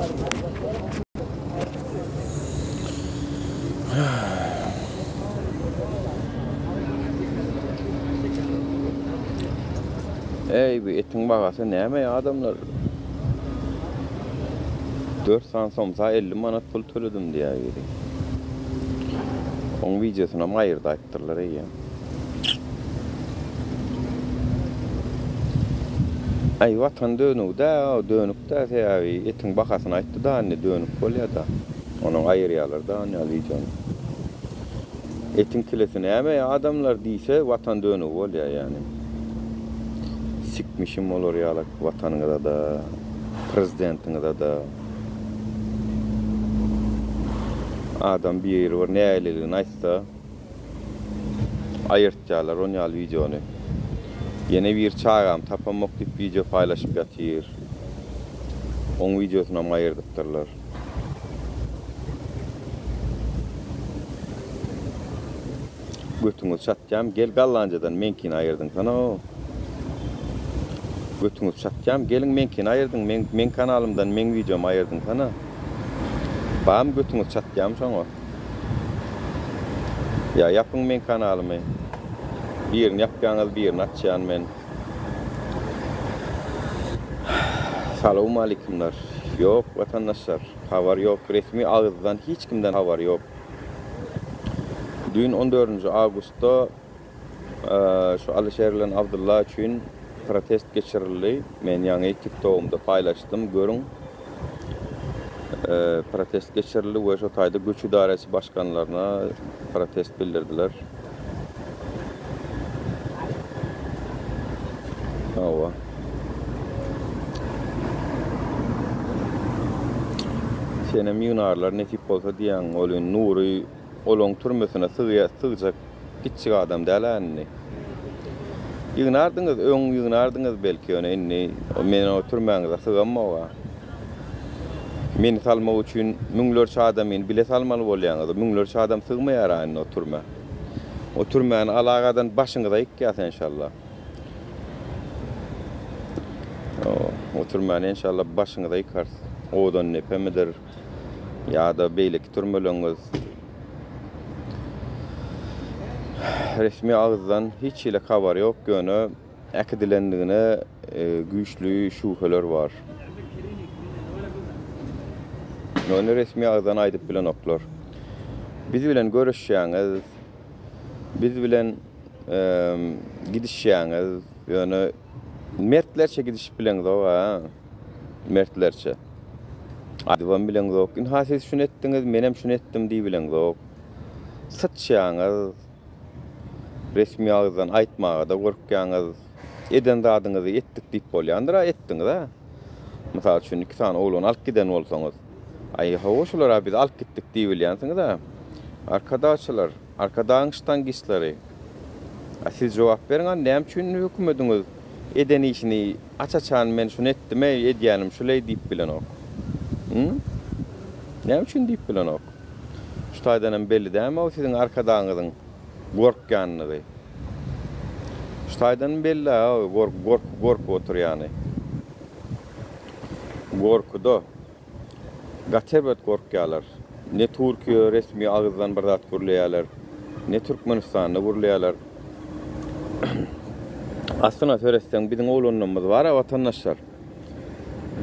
Eý bu etiň bagasy näme adamlar? 4 sany somsa 50 manat pul töledim diýýär biri. Oň wideosynam aýyrdaýypdyrlar eýýäm. Aý watan dönügi-dä, o dönük-dä sebäbi etiň bahasyny aýtdy-da indi dönük bolýa-da. Onuň aýyrýarlar-da onýa wideony. Etiň kilesi näme adamlar diýse watan dönügi bolýa ýani. Sikmişim olar ýalak watanyňyzada, prezidentiňizede. Adam biri bir nägileligini aýtsa aýyrtýarlar on ýaly wideony. Ýene bir çagamy tapamok diýip wideo paýlaşyp ýatyr. Oň wideosynam aýyrdypdyrlar. Götüňizi çatýam gel gallanjadan meňkini aýyrdyňsana. Götüňizi çatýam geliň meňkini aýyrdyň meň meň kanalymdan meň wideomy aýyrdyňsana. Bam götüňizi çatýam şoňa. Ýa ýapyň meň kanalymy. Birini ýapýaňyz birini açýan men. Salowmalikumlar. Ýok watandaşlar habar ýok resmi agyzdan hiç kimden habar ýok. Düýn on dördünji awgustda şu Alyşer bilen Abdylla üçin protest geçirildi. Men ýaňy tiktogymda paýlaşdym görüň. Protest geçirildi we şo taýda göç idaresi başkanlaryna protest bildirdiler. Hawa. Senem ýygnarlar nesip bolsa diýýäň welin Nury olaň türmesine sygýa sygjak kiçjik adam däl-ä indi. Ýygnardyňyz öň ýygnardyňyz belki ýöne indi men o türmäňize sygamok-a. Meni salmak üçin müňlerçe adamyny bile salmaly bolýaňyz. Müňlerçe adam sygmaýar-a indi o türmä. O türmäni alagadan başyňyza ýykýas enşalla. O türmäni enşalla başyňyza ýykarys. Owadan depemidir ýa-da beýleki türmeleňiz. Resmi agyzdan hiç hili habar ýok, ýöne äkidilendigine güýçli şübheler bar. Ýöne resmi agyzdan aýdyp bilenoklar. Biz bilen görüşýäňiz, biz bilen gidişýäňiz, ýöne mertlerçe gidişip bileňzok-a, mertlerçe. Aýdybam bileňzok, ynha siz şuny etdiňiz, menem şuny etdim diýibileňzok. Syçýaňyz. Resmi agyzdan aýtmaga-da gorkýaňyz. Eden zadyňyzy etdik diýip bolýandyr-a, etdiňiz-ä. Mysal üçin, iki sany oglany alyp giden bolsaňyz, Aý, hawa, şular-a biz alyp gitdik diýibilýänsiňiz-ä. Arkadagçylar, Arkadagyň ştangistleri, a siz jogap beriň, a näme üçin hökümediňiz eden işini aç-açan men şuny etdim-eý, edýänim şul-eý diýip bilenok? Hü? Näme üçin diýip bilenok? Şu taýdan hem belli dälmi o siziň arkadagyňyzyň gorkýanlygy? Şu taýdan belli o gork gork gorkup oturýany. Gorkuda. Gaty erbet gorkýarlar. Ne Türkiýe resmi agyzdan bir zat gürleýärler, ne Türkmenistanda gürleýärler. Aslyna seretseň biziň oglanlarymyz bar-a watandaşlar.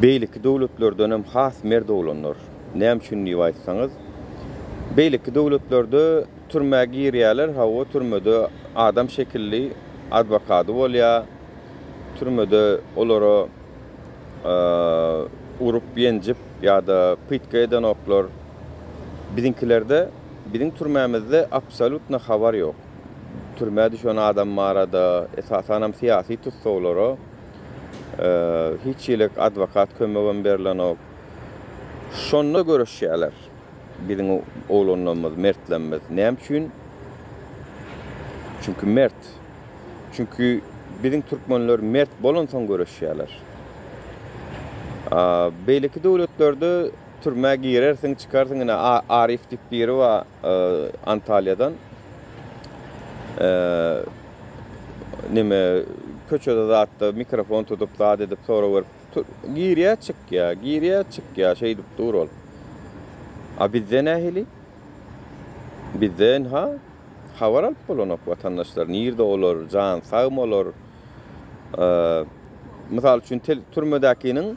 Beýleki döwletlerdenem has mert oglanlar. Näme üçin diýip aýtsaňyz, beýleki döwletlerde türmä girýärler, hawa, türmede adam şekilli adwokady bolýar, türmede olara urup, ýenjip ýa-da pytka edenoklar. Biziňkilerde, biziň türmämizde absolýutno habar ýok. Türmä düşen adam barada, esasanam syýasy tussaglara hiç hili adwokat kömegem berlenok. Şonda göreşýärler biziň oglanlarymyz, mertlerimiz. Näme üçin? Çünki mert. Çünki biziň türkmenler mert bolansoň göreşýärler. Beýleki döwletlerde türmä girersiň, çykarsyň. Ine Arif diýip biri bar Antalýadan. Neme köçede zatda mikrofon tutup zat edip sorag berip. Girýär, çykýar, girýär, çykýar, şeýdip dur ol. A bizde nähili? Bizde ynha habar alyp bolanok watandaşlar. Nirde olar, jan sagmy olar? Mysal üçin türmedäkiniň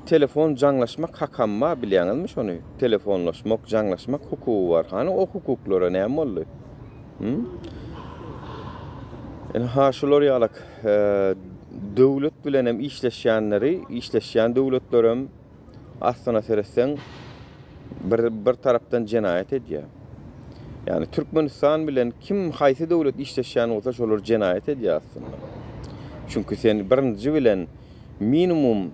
telefon jaňlaşmak hakam bar, bilýäňizmi şony? Telefonlaşmak, jaňlaşmak hukugy bar. Hany o hukuklara näme boldy? Ynha şular ýalak döwlet bilen hem işleşýänleri, işleşýän döwletlerem Aslyna seretseň bir bir tarapdan jenaýat edýär. Ýagny Türkmenistan bilen kim haýsy döwlet işleşýän bolsa şolar jenaýat edýär aslynda. Çünki sen birinji bilen minimum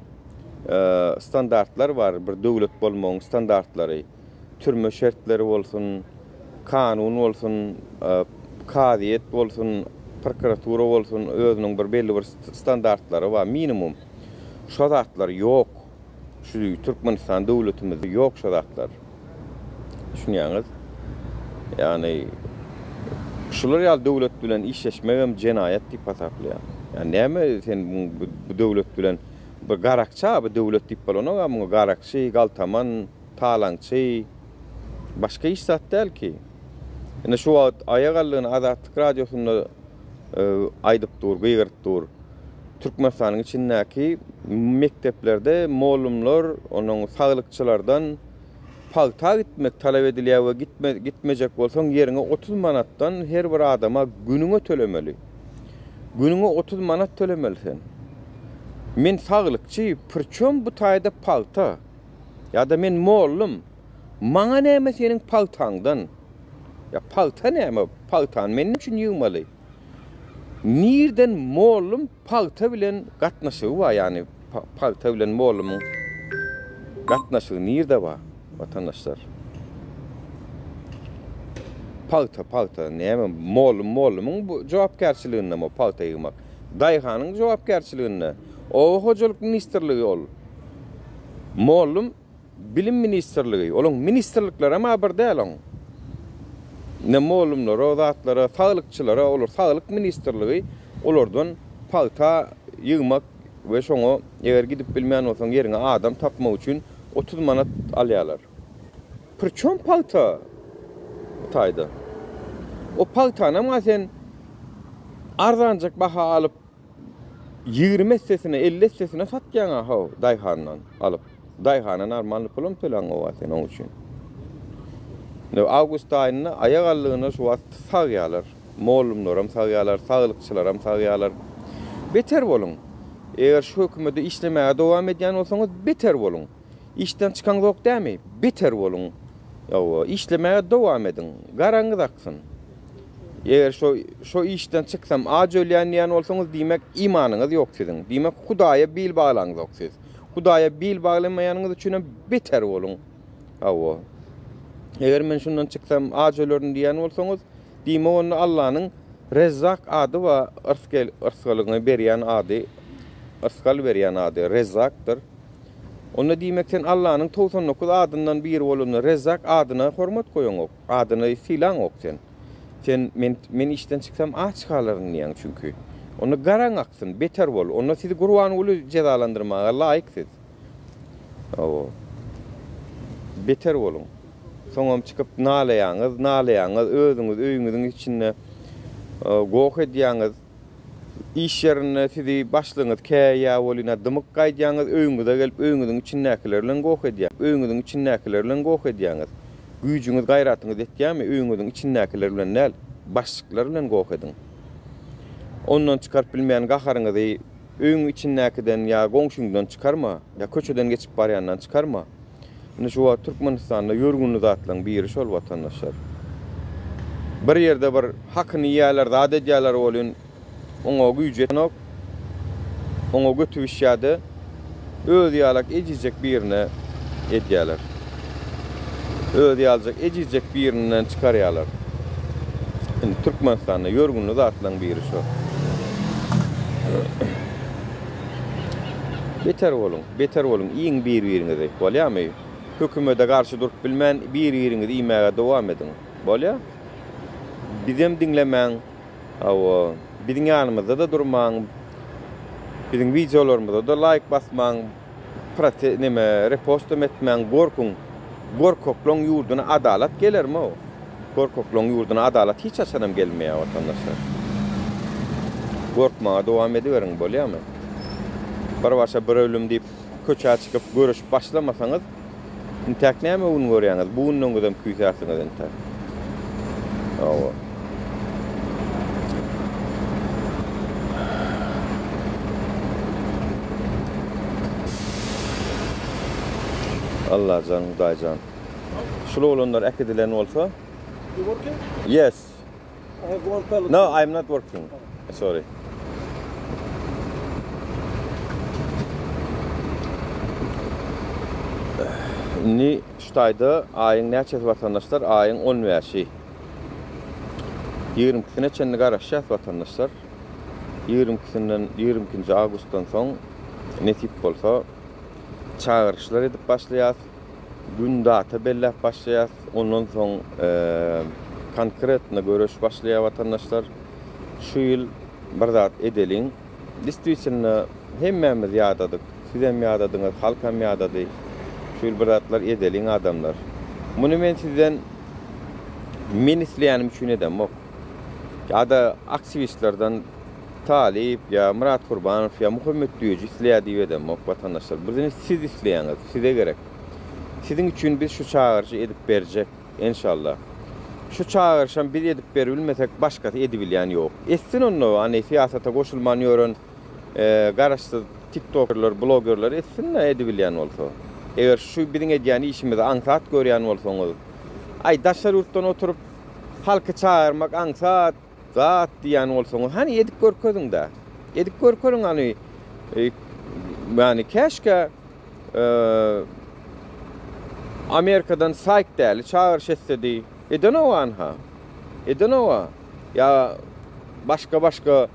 standartlar bar bir döwlet bolmagyň standartlary. Türme şertleri bolsun, kanun bolsun, kazyýet bolsun, prokuratura bolsun özüniň bir belli bir standartlary bar minimum. Şo zatlar ýok. Şu Türkmenistan döwletimizde ýok şo zatlar. Düşünýäňiz? Ýagny şular ýaly döwlet bilen işleşmegem jenaýat diýip hasaplaýan. Ýagny näme sen bu döwlet bilen bir garakçy bu döwlet diýip bolanok muňa garakçy, galtaman, talaňçy başga hiç zat däl ki. Ine şu wagt aýak aldygyny Azatlyk radiosynda aýdyp dur, gygyryp dur. Türkmenistanyň içindäki mekdeplerde mollumlar, onuň saglykçylardan pagta gitmek talap edilýär we gitme, gitmejek bolsaň ýeriňe 30 manatdan her bir adama günüňe tölemeli. Günüňe 30 manat tölemeli sen. Men saglykçy, prçom bu taýda pagta? Ýa-da men mollum, maňa näme seniň pagtaňdan? Ýa pagta näme? Pagtany men näme üçin ýygmaly? Nirden mollum pagta bilen gatnaşygy bar, ýagny pagta bilen mollumyň gatnaşygy nirde bar, watandaşlar? Pagta, pagta näme? Mollum, mollumyň bu jogapkärçiligindemi o pagta ýygmak? Daýhanyň jogapkärçiliginde. Oba hojalyk ministrligi ol. Mollum Bilim ministrligi, olaň ministrliklerem-ä bir däl oň. Ne mollumlara, zatlara, saglykçylara, olar saglyk ministrligi olardan pagta ýygmak we şoňa eger gidip bilmeýän bolsaň ýeriňe adam tapmak üçin 30 manat alýarlar. Priçom pagta bu taýda? O pagtanam-a sen arzanjak baha alyp 20 essesine, 50 essesine satýaň-a how, daýhandan alyp. Daýhana normalny pulam töläňoga sen oň üçin. Indi awgust aýynda aýak aldygyna şu wagt sagýarlar. Mollumlaram sagýarlar, saglykçylaram sagýarlar. Beter boluň. Eger şu hökümede işlemäge dowam edýän bolsaňyz beter boluň. Işden çykaňzok dämi? Beter boluň. Ýowa, işlemäge dowam ediň. Garaňyz aksyn. Eger şo şo işden çyksam aç ölýän diýen bolsaňyz diýmek imanyňyz ýok siziň. Diýmek Hudaýa bil baglaňzok siz. Hudaýa bil baglamaýanyňyz üçinem beter boluň. Hawa. Eger men şundan çyksam aç ölerin diýen bolsaňyz, diýmek onda Allanyň Rezzak ady bar, yrsgel yrsgalyňy berýän ady, yrsgal berýän ady Rezzakdyr. Onda diýmek sen Allanyň 99 adyndan biri bolan Rezzak adyna hormat goýaňok. Adyny sylaňok sen. Sen men men işden çyksam aç galaryn diýýäň çünki. Onda garaň aksyn, beter bol. Onda sizi Gurbanguly jezalandyrmaga laýyk siz. Hawa. Beter boluň. Soňam çykyp nalaýaňyz, nalaýaňyz, özüňiz öýüňiziň içinde goh edýäňiz. Iş ýerinde sizi başlygyňyz käýýär welin-ä dymyk gaýdýaňyz, öýüňize gelip öýüňiziň içindäkiler bilen goh edýäňiz. Öýüňiziň içindäkiler bilen goh edýäňiz. Güýjüňiz, gaýratyňyz ýetýärmi, öýüňiziň içindäkiler bilen däl, başlyklar bilen goh ediň. Ondan çykaryp bilmeýän gaharyňyzy öýüň içindäkiden ýa goňşyňdan çykarma, ýa köçeden geçip barýandan çykarma. Indi şu wagt Türkmenistanda ýörgünli zatlaryň biri şol watandaşlar. Bir ýerde bir hakyny iýýärler, zat edýärler welin oňa güýji ýetenok. Oňa göti bişýär-de, özi ýalak ejizjek birine edýärler. Özi ýaljak ejizjek birinden çykarýarlar. Indi Türkmenistanda ýörgünli zatlaryň biri şo. Beter boluň, beter boluň, iýiň bir-biriňizi, bolýamy? Hökümede garşy durup bilmän bir-biriňizi iýmäge dowam ediň, bolýa? Bizem diňlemäň, hawa, biziň ýanymyzda-da durmaň. Biziň wideolarymyza-da laýk basmaň, prote neme repostam etmäň, gorkuň. Gorkaklaň ýurduna adalat gelermi-ow? Gorkaklaň ýurduna adalat hiç haçanam gelmeýär watandaşlar. Gorkmaga dowam ediberiň bolýamy? Bir başa bir ölüm diýip köçä çykyp göreşip başlamasaňyz intäk näme gün görýäňiz? Bu günleňizem küýsärsiňiz intäk. Hawa. Allajan Hudaýjan. Şul oglanlar äkidilen bolsa. You working? Yes. I have one pallet. No, I'm not working. Sorry. Indi şu taýda aýyň näçesi watandaşlar? Aýyň 15-i. 22-sine çenli garaşýas watandaşlar. 22-sinden 22-nji awgustdan soň nesip bolsa çagyryşlar edip başlaýas. Gün data belläp başlaýas. Ondan soň konkretno göreş başlaýar watandaşlar. Şu ýyl bir zat edeliň. Distwitelno hemmämiz ýadadyk. Sizem ýadadyňyz, halkam ýadady. Şu ýyl bir zatlar edeliň adamlar. Muny men sizden men isleýänim üçin edemok. Ýa-da aktiwistlerden Talyp ýa Myrat Gurbanow ýa Muhammet Düýeji isleýär diýip edemok watandaşlar. Bizini siz isleýäňiz, size gerek. Siziň üçin biz şu çagyryşy edip berjek, enşalla. Şu çagyryşam biz edip beribilmesek başkasy edibilýän ýok. Etsin onda hany syýasata goşulman ýören garaşsyz tiktokerler, blogerler etsin-de edibilýän bolsa. Eger şu biziň edýän işimizi aňsat görýän bolsaňyz, aý daşary ýurtdan oturyp halky çagyrmak aňsat, Zat diýýän bolsaňyz, hany edip görkeziň-dä. Edip görkeliň hany. Ýani käşgä Amerikadan saýt däli çagyryş etsedi. Edenok anha. Edenok-a. Ýa başga-başga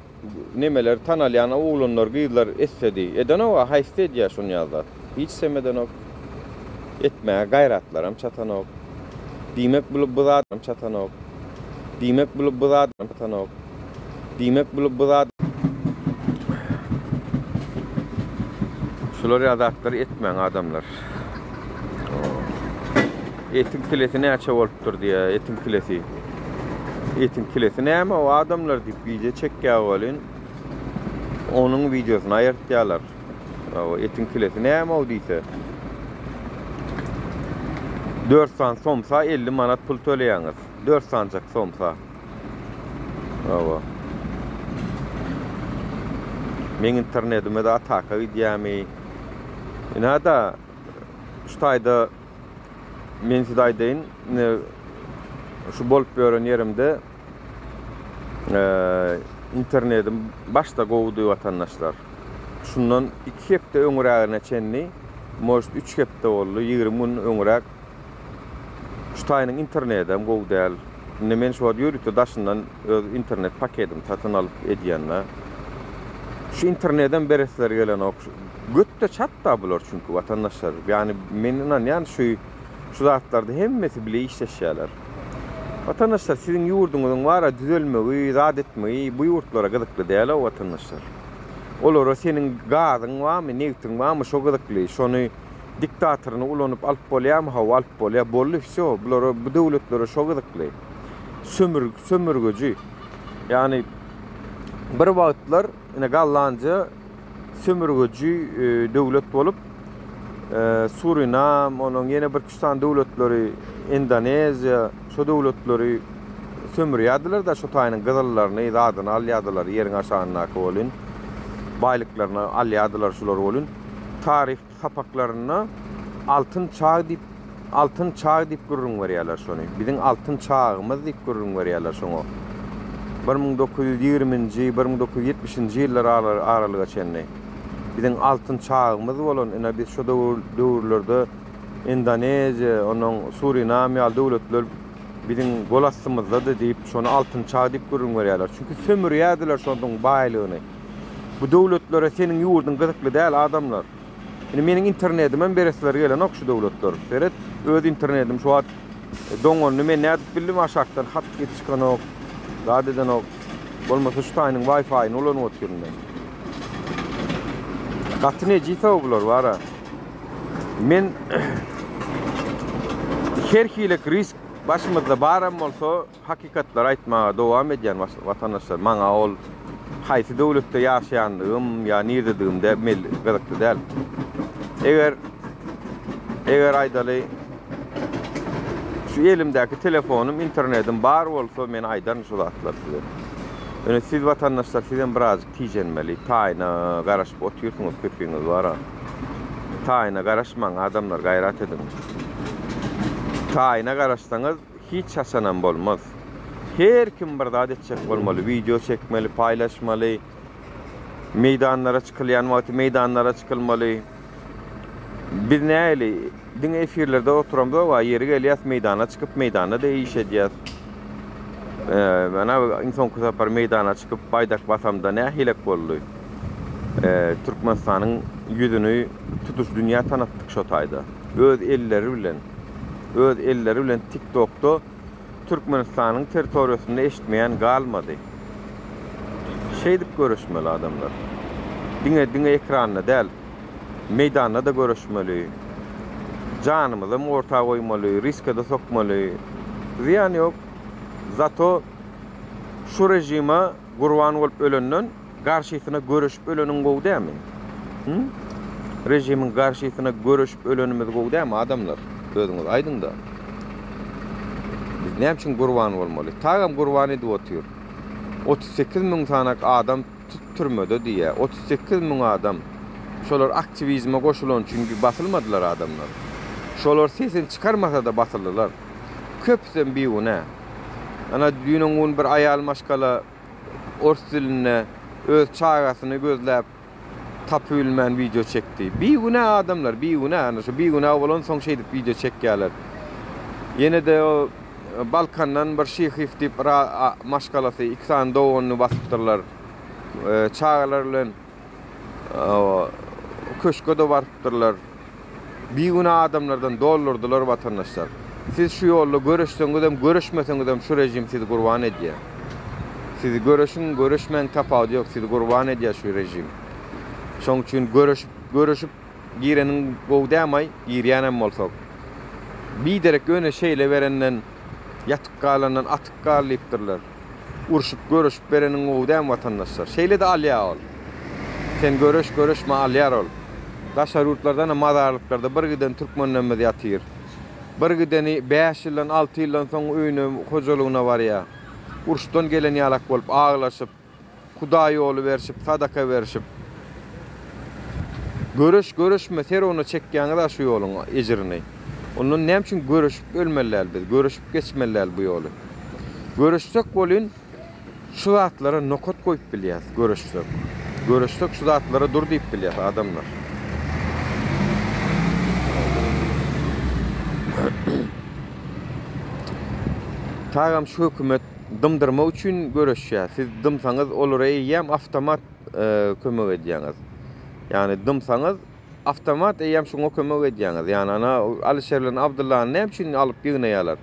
nemeler tanalýan oglanlar, gyzlar etsedi. Edenok-a, haýsy edýär şony ýaly zat. Hiçsem edenok. Etmäge gaýratlaram çatanok. Diýmek bu bu zat çatanok. Diýmek bu bu zat çatanok. Diýmek bu bu zat Şular ýaly zatlary etmäň adamlar. Etiň kilesi näçe bolupdyr diýýär, etiň kilesi. Etiň kilesi näme o adamlar diýip wideo çekýär welin, onuň wideosyny aýyrtýarlar. Hawa, etiň kilesi näme o diýse. 4 sany somsa 50 manat pul töleýäňiz. 4 sanjak somsa. Hawa. Meň internetime de ataka gidýärmi? Ina-da şu taýda men size aýdaýyn, şu bolup ýören ýerimde internetim başda gowudy watandaşlar. Şundan 2 hepde öňrägine çenli, может 3 hepde boldy, 20 gün öňräk şu taýynyň internedem gowy däl. Indi men şu wagt ýörite daşyndan öz internet paketimi satyn alyp edýän-de. Şu internedem beresleri gelenok. Götde çat-da bular çünki watandaşlar. Ýagny men ynanýan şu şu zatlarda hemmesi bile işleşýärler. Watandaşlar siziň ýurduňyzyň bara düzelmegi, zat etmegi bu ýurtlara gyzykly däl-ow watandaşlar. Olara seniň gazyň barmy, nebtiň barmy şo gyzykly. Şony diktatoryny ulanyp alyp bolýarmy? Hawa alyp bolýar. Boldy wsýo. Bulara bu döwletlere şo gyzykly. Sömür sömürgeji. Ýagny bir wagtlar ine Gollandiýa sömürgeji döwlet bolup, Surinam, onuň ýene bir üç sany döwletleri, Indoneziýa, şo döwletleri sömürýärdiler-de, şo taýynyň gyzyllaryny, zadyny alýardylar, ýeriň aşagyndaky welin, baýlyklaryny alýardylar şular welin. Taryh sapaklarynda altyn çag diýip, altyn çag diýip gürrüň berýärler şony. Biziň altyn çagymyz diýip gürrüň berýärler şoňa. 1920-nji, 1970-nji ýyllar aralyga çenli. Biziň altyn çagymyz bolan, ine biz şo döwürlerde Indoneziýa, onuň Surinam ýaly döwletler biziň gol astymyzdady diýip, şony altyn çag diýip gürrüň berýärler. Çünki sömürýärdiler şonuň baýlygyny. Bu döwletlere seniň ýurduň gyzykly däl adamlar. Indi meniň internetimem beresleri gelenok şu döwletler. Seret, öz internetim şu wagt doňanyny men nädip bildim aşakdan hat geç çykanok, zat edenok. Bolmasa şu taýynyň Wi-Fi-ni ulanyp otyryn men. Gaty nejis-ow bular bar-a. Men her hili risk başymyzda baram bolsa, hakykatlary aýtmaga dowam edýän watandaşlar. Maňa ol haýsy döwletde ýaşaýandygym ýa nirededigim de gyzykly däl. Eger eger aýdaly şu elimdäki telefonym, internetim bar bolsa men aýdaryn şu zatlary size. Ýöne siz watandaşlar sizem birazjyk tijenmeli. Taýyna garaşyp otyrsyňyz köpüňiz bara. Taýyna garaşmaň adamlar gaýrat ediň. Taýyna garaşsaňyz hiç haçanam bolmaz. Her kim bir zat etjek bolmaly, wideo çekmeli, paýlaşmaly. Meýdanlara çykylýan wagty meýdanlara çykylmaly. Biz nähili diňe efirlerde oturamzok, a ýeri gelýäs meýdana çykyp meýdanda-da iş edýäs. Mana iň soňky sapar meýdana çykyp baýdak basamda nähilek boldy. Türkmenistanyň ýüzüni tutuş dünýä tanatdyk şo taýda. Öz elleri bilen, öz elleri bilen TikTokda Türkmenistanyň territoriýasynda eşitmeýän galmady. Şeýdip göreşmeli adamlar. Diňe diňe ekranda däl, meýdanda-da göreşmeli. Janymyzam orta goýmaly, riske-de sokmaly. Zyýany ýok. Zato şu režime gurban bolup ölenden garşysyna göreşip öleniň gowy dämi? Hı? Režimiň garşysyna göreşip ölenimiz gowy dämi adamlar? Özüňiz aýdyňda. Biz näme üçin gurban bolmaly? Tagam gurban edip otyr. 38 müň sanak adam türmede diýýär. 38 müň adam. Şolar aktiwizme goşulan üçin basylmadylar adamlar. Şolar sesini çykarmasa-da basyldylar. Köpüsem bigünä. Ana düýn gün bir aýal maşgala ors dilinde öz çagasyny gözläp tapybilmän wideo çekdi. Bigünä adamlar, bigünä. Ana şu bigünä bolansoň şeýdip wideo çekýärler. Ýene-de o Balkandan bir Şyhyýew diýip bir maşgalasy iki sany doganyny basypdyrlar. Çagalar bilen köşge-de barypdyrlar. Bigünä adamlardan doldurdylar watandaşlar. Siz şu ýolda göreşseňizem, göreşmeseňizem şu režim sizi gurban edýär. Sizi göreşiň, göreşmäň tapawudy ýok, sizi gurban edýär şu režim. Şoň üçin göreşip, göreşip gireniň gowy dämaý, girýänem bolsak. Biderek ýöne şeýle berenden, ýatyp galandan atyp gal diýipdirler. Urşup göreşip bereniň gowy dämi watandaşlar. Şeýle-de alýar ol. Sen göreş göreşme alýar ol. Daşary ýurtlardan-a mazarlyklarda bir giden türkmenlerimiz ýatyr. Bir gideni bäş ýyldan alty ýyldan soň öýüne hojalygyna barýar. Uruşdan gelen ýalak bolup aglaşyp. Hudaý ýoly berşip, sadaka berşip. Göreş, göreşme, ser ona çekýäňiz-ä şu ýoluň ejirini. Ondan näme üçin göreşip ölmeli däl biz, göreşip geçmeli däl bu ýoly. Göreşsek welin şu zatlara nokat goýup bilýäs, göreşsek. Göreşsek şu zatlara dur diýip bilýäs adamlar. Tagam şu hökümet Dymdyrmak üçin göreşýär. Siz dymsaňyz olara eýýäm awtomat kömek edýäňiz. Ýagny dymsaňyz awtomat eýýäm şuňa kömek edýäňiz. Ýagny ana Alyşer bilen Abdyllany näme üçin alyp ýygnaýarlar?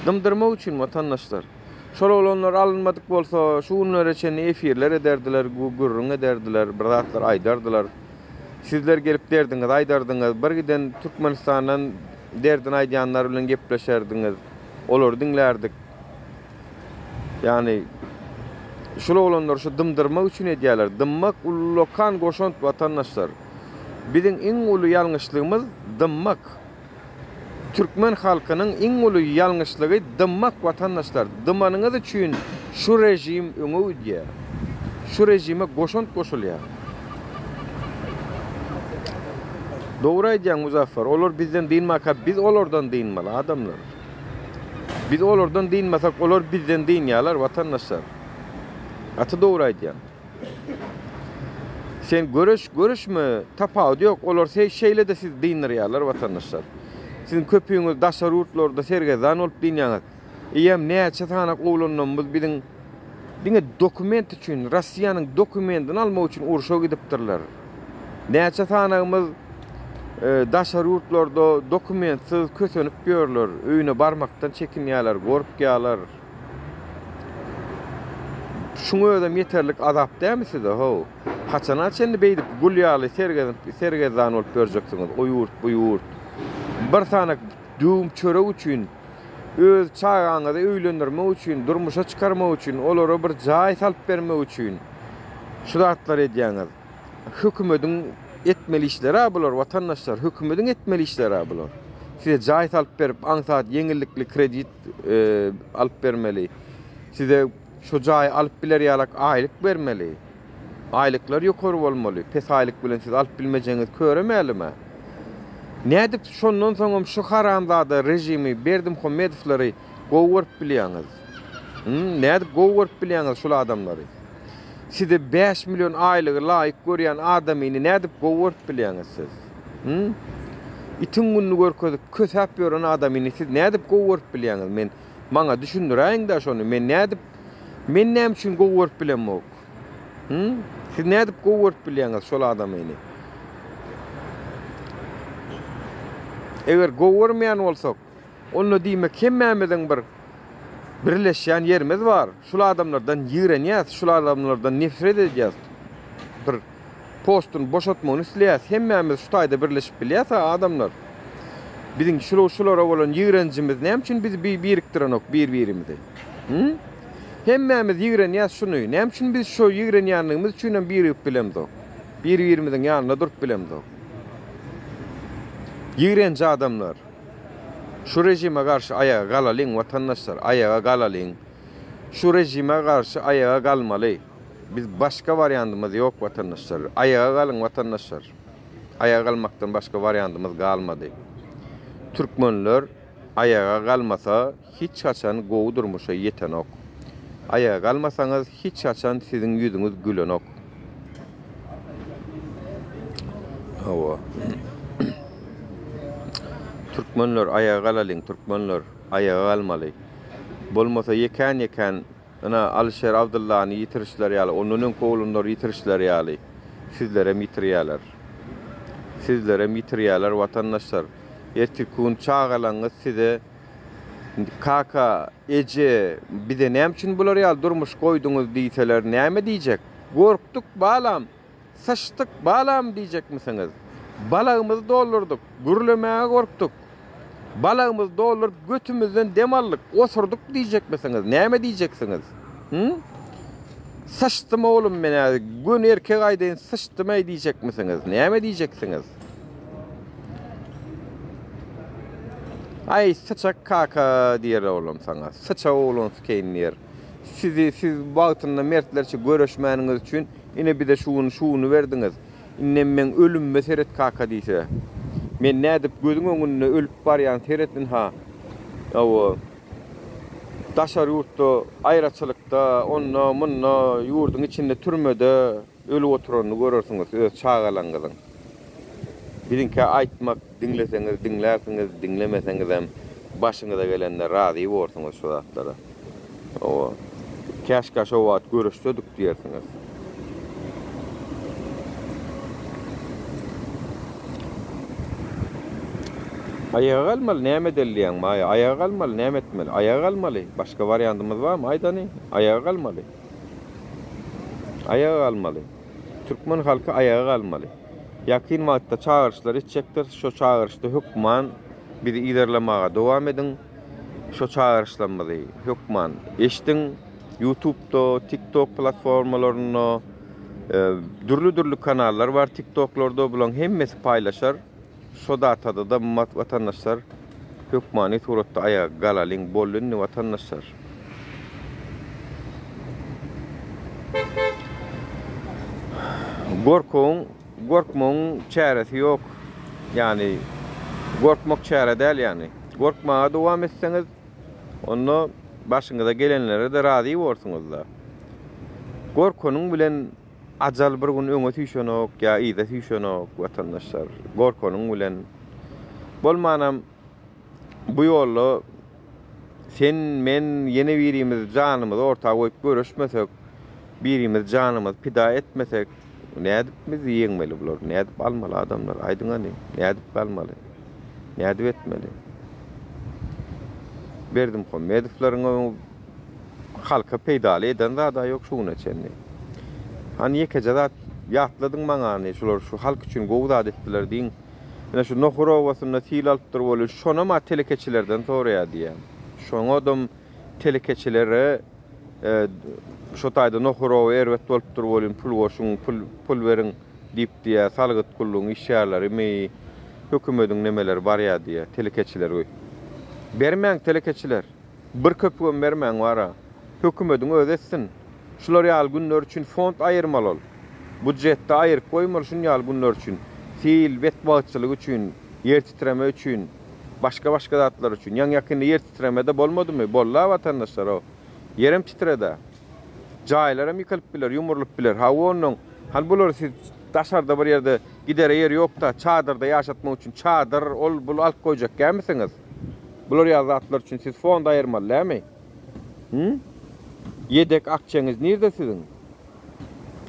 Dymdyrmak üçin watandaşlar. Şol oglanlar alynmadyk bolsa şu günlere çenli efirler ederdiler, gürrüň ederdiler, bir zatlar aýdardylar. Sizler gelip derdiňizi aýdardyňyz. Bir giden Türkmenistandan derdini aýdýanlar bilen gepleşerdiňiz. Olary diňlärdik. Ýagny şul oglanlar şu dymdyrmak üçin edýärler. Dymmak ullakan goşant watandaşlar. Biziň iň uly ýalňyşlygymyz dymmak. Türkmen halkynyň iň uly ýalňyşlygy dymmak watandaşlar. Dymanyňyz üçin şu režim öňe gidýär. Şu režime goşant goşulýar. Dogry aýdýaň Muzaffar. Olar bizden dynmaka biz olardan dynmaly adamlar. Biz olardan dynmasak olar bizden dynýarlar watandaşlar. Gaty dogry aýdýaň. Sen göreş göreşme tapawudy ýok olar şeýle-de sizi dyndyrýarlar watandaşlar. Siziň köpüňiz daşary ýurtlarda sergezdan bolup dynýaňyz. Eýýäm näçe sanak oglanlarymyz biziň diňe dokument üçin Rossiýanyň dokumentini almak üçin urşa gidipdirler. Näçe sanagymyz daşary ýurtlarda dokumentsiz kösenip ýörler, öýüne barmakdan çekinýärler, gorkýarlar. Şuň özem ýeterlik azap dälmi size, how? Haçana çenli beýdip gul ýaly sergezdan bolup ýörjeksiňiz, o ýurt, bu ýurt. Bir sany döwüm çörek üçin, öz çagaňyzy öýlendirmek üçin, durmuşa çykarmak üçin, olara bir jaý salyp bermek üçin şu zatlary edýäňiz. Hökümediň etmeli işleri-ä bular, watandaşlar, hökümediň etmeli işleri-ä bular. Size jaý salyp berip, aňsat, ýeňillikli kredit alyp bermeli. Size şo jaýy alyp biler ýalak aýlyk bermeli. Aýlyklar ýokary bolmaly. Pes aýlyk bilen siz alyp bilmejegiňiz köre mälim-ä. Nädip şondan soňam şu haramzada režimi Berdimuhamedowlary gowy görüp bilýäňiz? Hum, nädip gowy görüp bilýäňiz şul adamlary? Size 5 million aýlygy laýyk görýän adamyny nädip gowy görüp bilýäňiz siz? Hum? Itiň gününi görkezip kösäp ýören adamyny siz nädip gowy görüp bilýäňiz? Men Maňa düşündiräýiň-dä şony, men nädip, men näme üçin gowy görüp bilemok? Hü? Siz nädip gowy görüp bilýäňiz şol adamyny? Eger gowy görmeýän bolsak, onda diýmek hemmämiziň bir birleşýän ýerimiz bar. Şul adamlardan ýigrenýäs, şul adamlardan nefret edýäs. Bir Postuny boşatmagyny isleýäs. Hemmämiz şu taýda birleşip bilýäs-ä adamlar. Biziň şul şulara bolan ýigrenjimiz näme üçin bizi bi birikdirenok bir-birimizi? Hü? Hemmämiz ýigrenýäs şuny. Näme üçin biz şo ýigrenýänligimiz üçinem birigip bilemzok? Bir-birimiziň ýanynda durup bilemzok. Ýigrenji adamlar. Şu režime garşy aýaga galalyň watandaşlar, aýaga galalyň. Şu režime garşy aýaga galmaly. Biz başga wariandymyz ýok watandaşlar. Aýaga galyň watandaşlar. Aýaga galmakdan başga wariandymyz galmady. Türkmenler aýaga galmasa hiç haçan gowy durmuşa ýetenok. Aýaga galmasaňyz hiç haçan siziň ýüzüňiz gülenok. Hawa. Türkmenler aýaga galalyň türkmenler aýaga galmaly. Bolmasa ýekän ýekän Ynha, Alyşir Abdyllany ýitirişleri ýaly, ondan öňki oglanlary ýitirişleri ýaly, sizlerem ýitirýärler. Sizlerem ýitirýärler, watandaşlar. Ertirki gün çagalaňyz size, Kaka, eje, bize näme üçin bular ýaly durmuş goýduňyz diýseler, näme diýjek? Gorkduk, balam! Syçdyk, balam diýjekmisiňiz? Balagymyzy doldurdyk, gürlemäge gorkduk. Balagymyzy dolduryp götümizden dem aldyk, osurdyk diýjekmisiňiz? Näme diýjeksiňiz? Hü? Syçdym oglum men häzir, göni erkek aýdaýyn syçdym-äý diýjekmisiňiz? Näme diýjeksiňiz? Aý, syçak kaka diýer oglum saňa. Syçak oglan sykeýin diýer. Sizi siz wagtynda mertlerçe göreşmäniňiz üçin Ine bize şu gün şuny berdiňiz. Indem meň ölümime seret kaka diýse. Men nädip gözüň öňünde ölüp barýan seret ynha. Hawa. Daşary ýurtda aýraçylykda, onda, munda, ýurduň içinde türmede ölüp oturanyny görersiňiz öz çagalaňyzyň. Biziňkä aýtmak diňleseňiz diňlärsiňiz, diňlemeseňizem başyňyza gelende razy borsuňyz şu zatlara. Hawa. Käşgä şo wagt göreşsedik diýersiňiz. Aýaga galmaly näme edeli diýýäň Maýa? Aýaga galmaly näme etmeli? Aýaga galmaly. Başga wariantymyz barmy? Aýt hany. Aýaga galmaly. Aýaga galmaly. Türkmen halky aýaga galmaly. Ýakyn wagtda çagyryşlar etjekdir. Şo çagyryşda hökman bizi yzarlamaga dowam ediň. Şo çagyryşlarymyzy hökman eşdiň. Ýutubda, TikTok platformalarynda dürli-dürli kanallar bar TikToklarda bulaň hemmesi paýlaşar. Şo datada-da watandaşlar hökmany suratda aýaga galalyň boldy indi watandaşlar. Gorkuň, gorkmagyň çäresi ýok. Ýagny gorkmak çäre däl ýagny. Gorkmaga dowam etseňiz, onda başyňyza gelenlere-de razy borsuňyz-da. Gorkanyň bilen ajal bir gün öňe süýşenok ýa yza süýşenok watandaşlar. Gorkanyň bilen bolmanam bu ýolda sen, men, ýene birimiz janymyzy orta goýup göreşmesek, birimiz janymyzy pida etmesek, nädip biz ýeňmeli bulary, nädip almaly adamlar, aýdyň hany, nädip galmaly, nädip etmeli? Berdimuhamedowlaryň öňi. Halka peýdaly eden zada ýok şu güne çenli. Hany ýekeje zat ýatladyň maňa hany şular şu halk üçin gowy zat etdiler diýiň. Ine şu Nohur obasynda sil alypdyr weli şonam-a telekeçilerden soraýar diýýän. Şoňadam telekeçilere şo taýda Nohur oba erbet bolupdyr welin pul goşuň pul pul beriň diýip diýýär salgyt gullugyň işgärlerimi hökümediň nemeleri barýar diýýär telekeçiler. Bermäň telekeçiler. Bir köpügem bermäň wara. Hökümediň özi etsin. Şular ýaly günler üçin fond aýyrmaly ol. Budjetde aýyryp goýmaly şun ýaly günler üçin. Sil, betbagtçylyk üçin, ýer titreme üçin, başga başga zatlar üçin. Ýaňy ýakynda ýer titremede bolmadymy? Bolda watandaşlar o. Ýerem titredä. Jaýlaram ýykylyp biler, ýumrulyp biler. Hawa onnoň, hany bulary siz daşarda bir ýerde gidere ýeri ýokda çadyrda ýaşatmak üçin çadyr, ol bul alyp goýjak dälmisiňiz? Bular ýaly zatlar üçin siz fond aýyrmaly dälmi? Hü? Ýedek akçeňiz nirde siziň?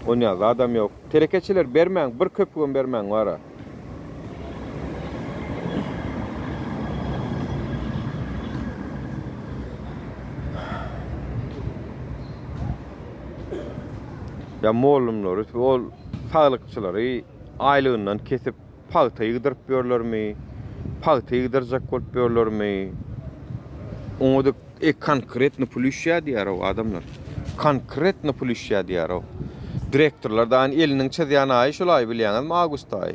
Onýa zadam ýok. Telekeçiler bermäň, bir köpügem bermäň wara. Ýa mollumlary, ol saglykçylary aýlygyndan kesip Pagta ýygdyryp ýörlermi? Pagta ýygdyrjak bolup ýörlermi? Oňa-da e, konkretno pul üýşýär diýýär-ow adamlar. Konkretno pul üýşýär diýýär-ow. Direktorlar da eliniň çyzýan aýy şol aý bilýäňizmi, awgust aýy.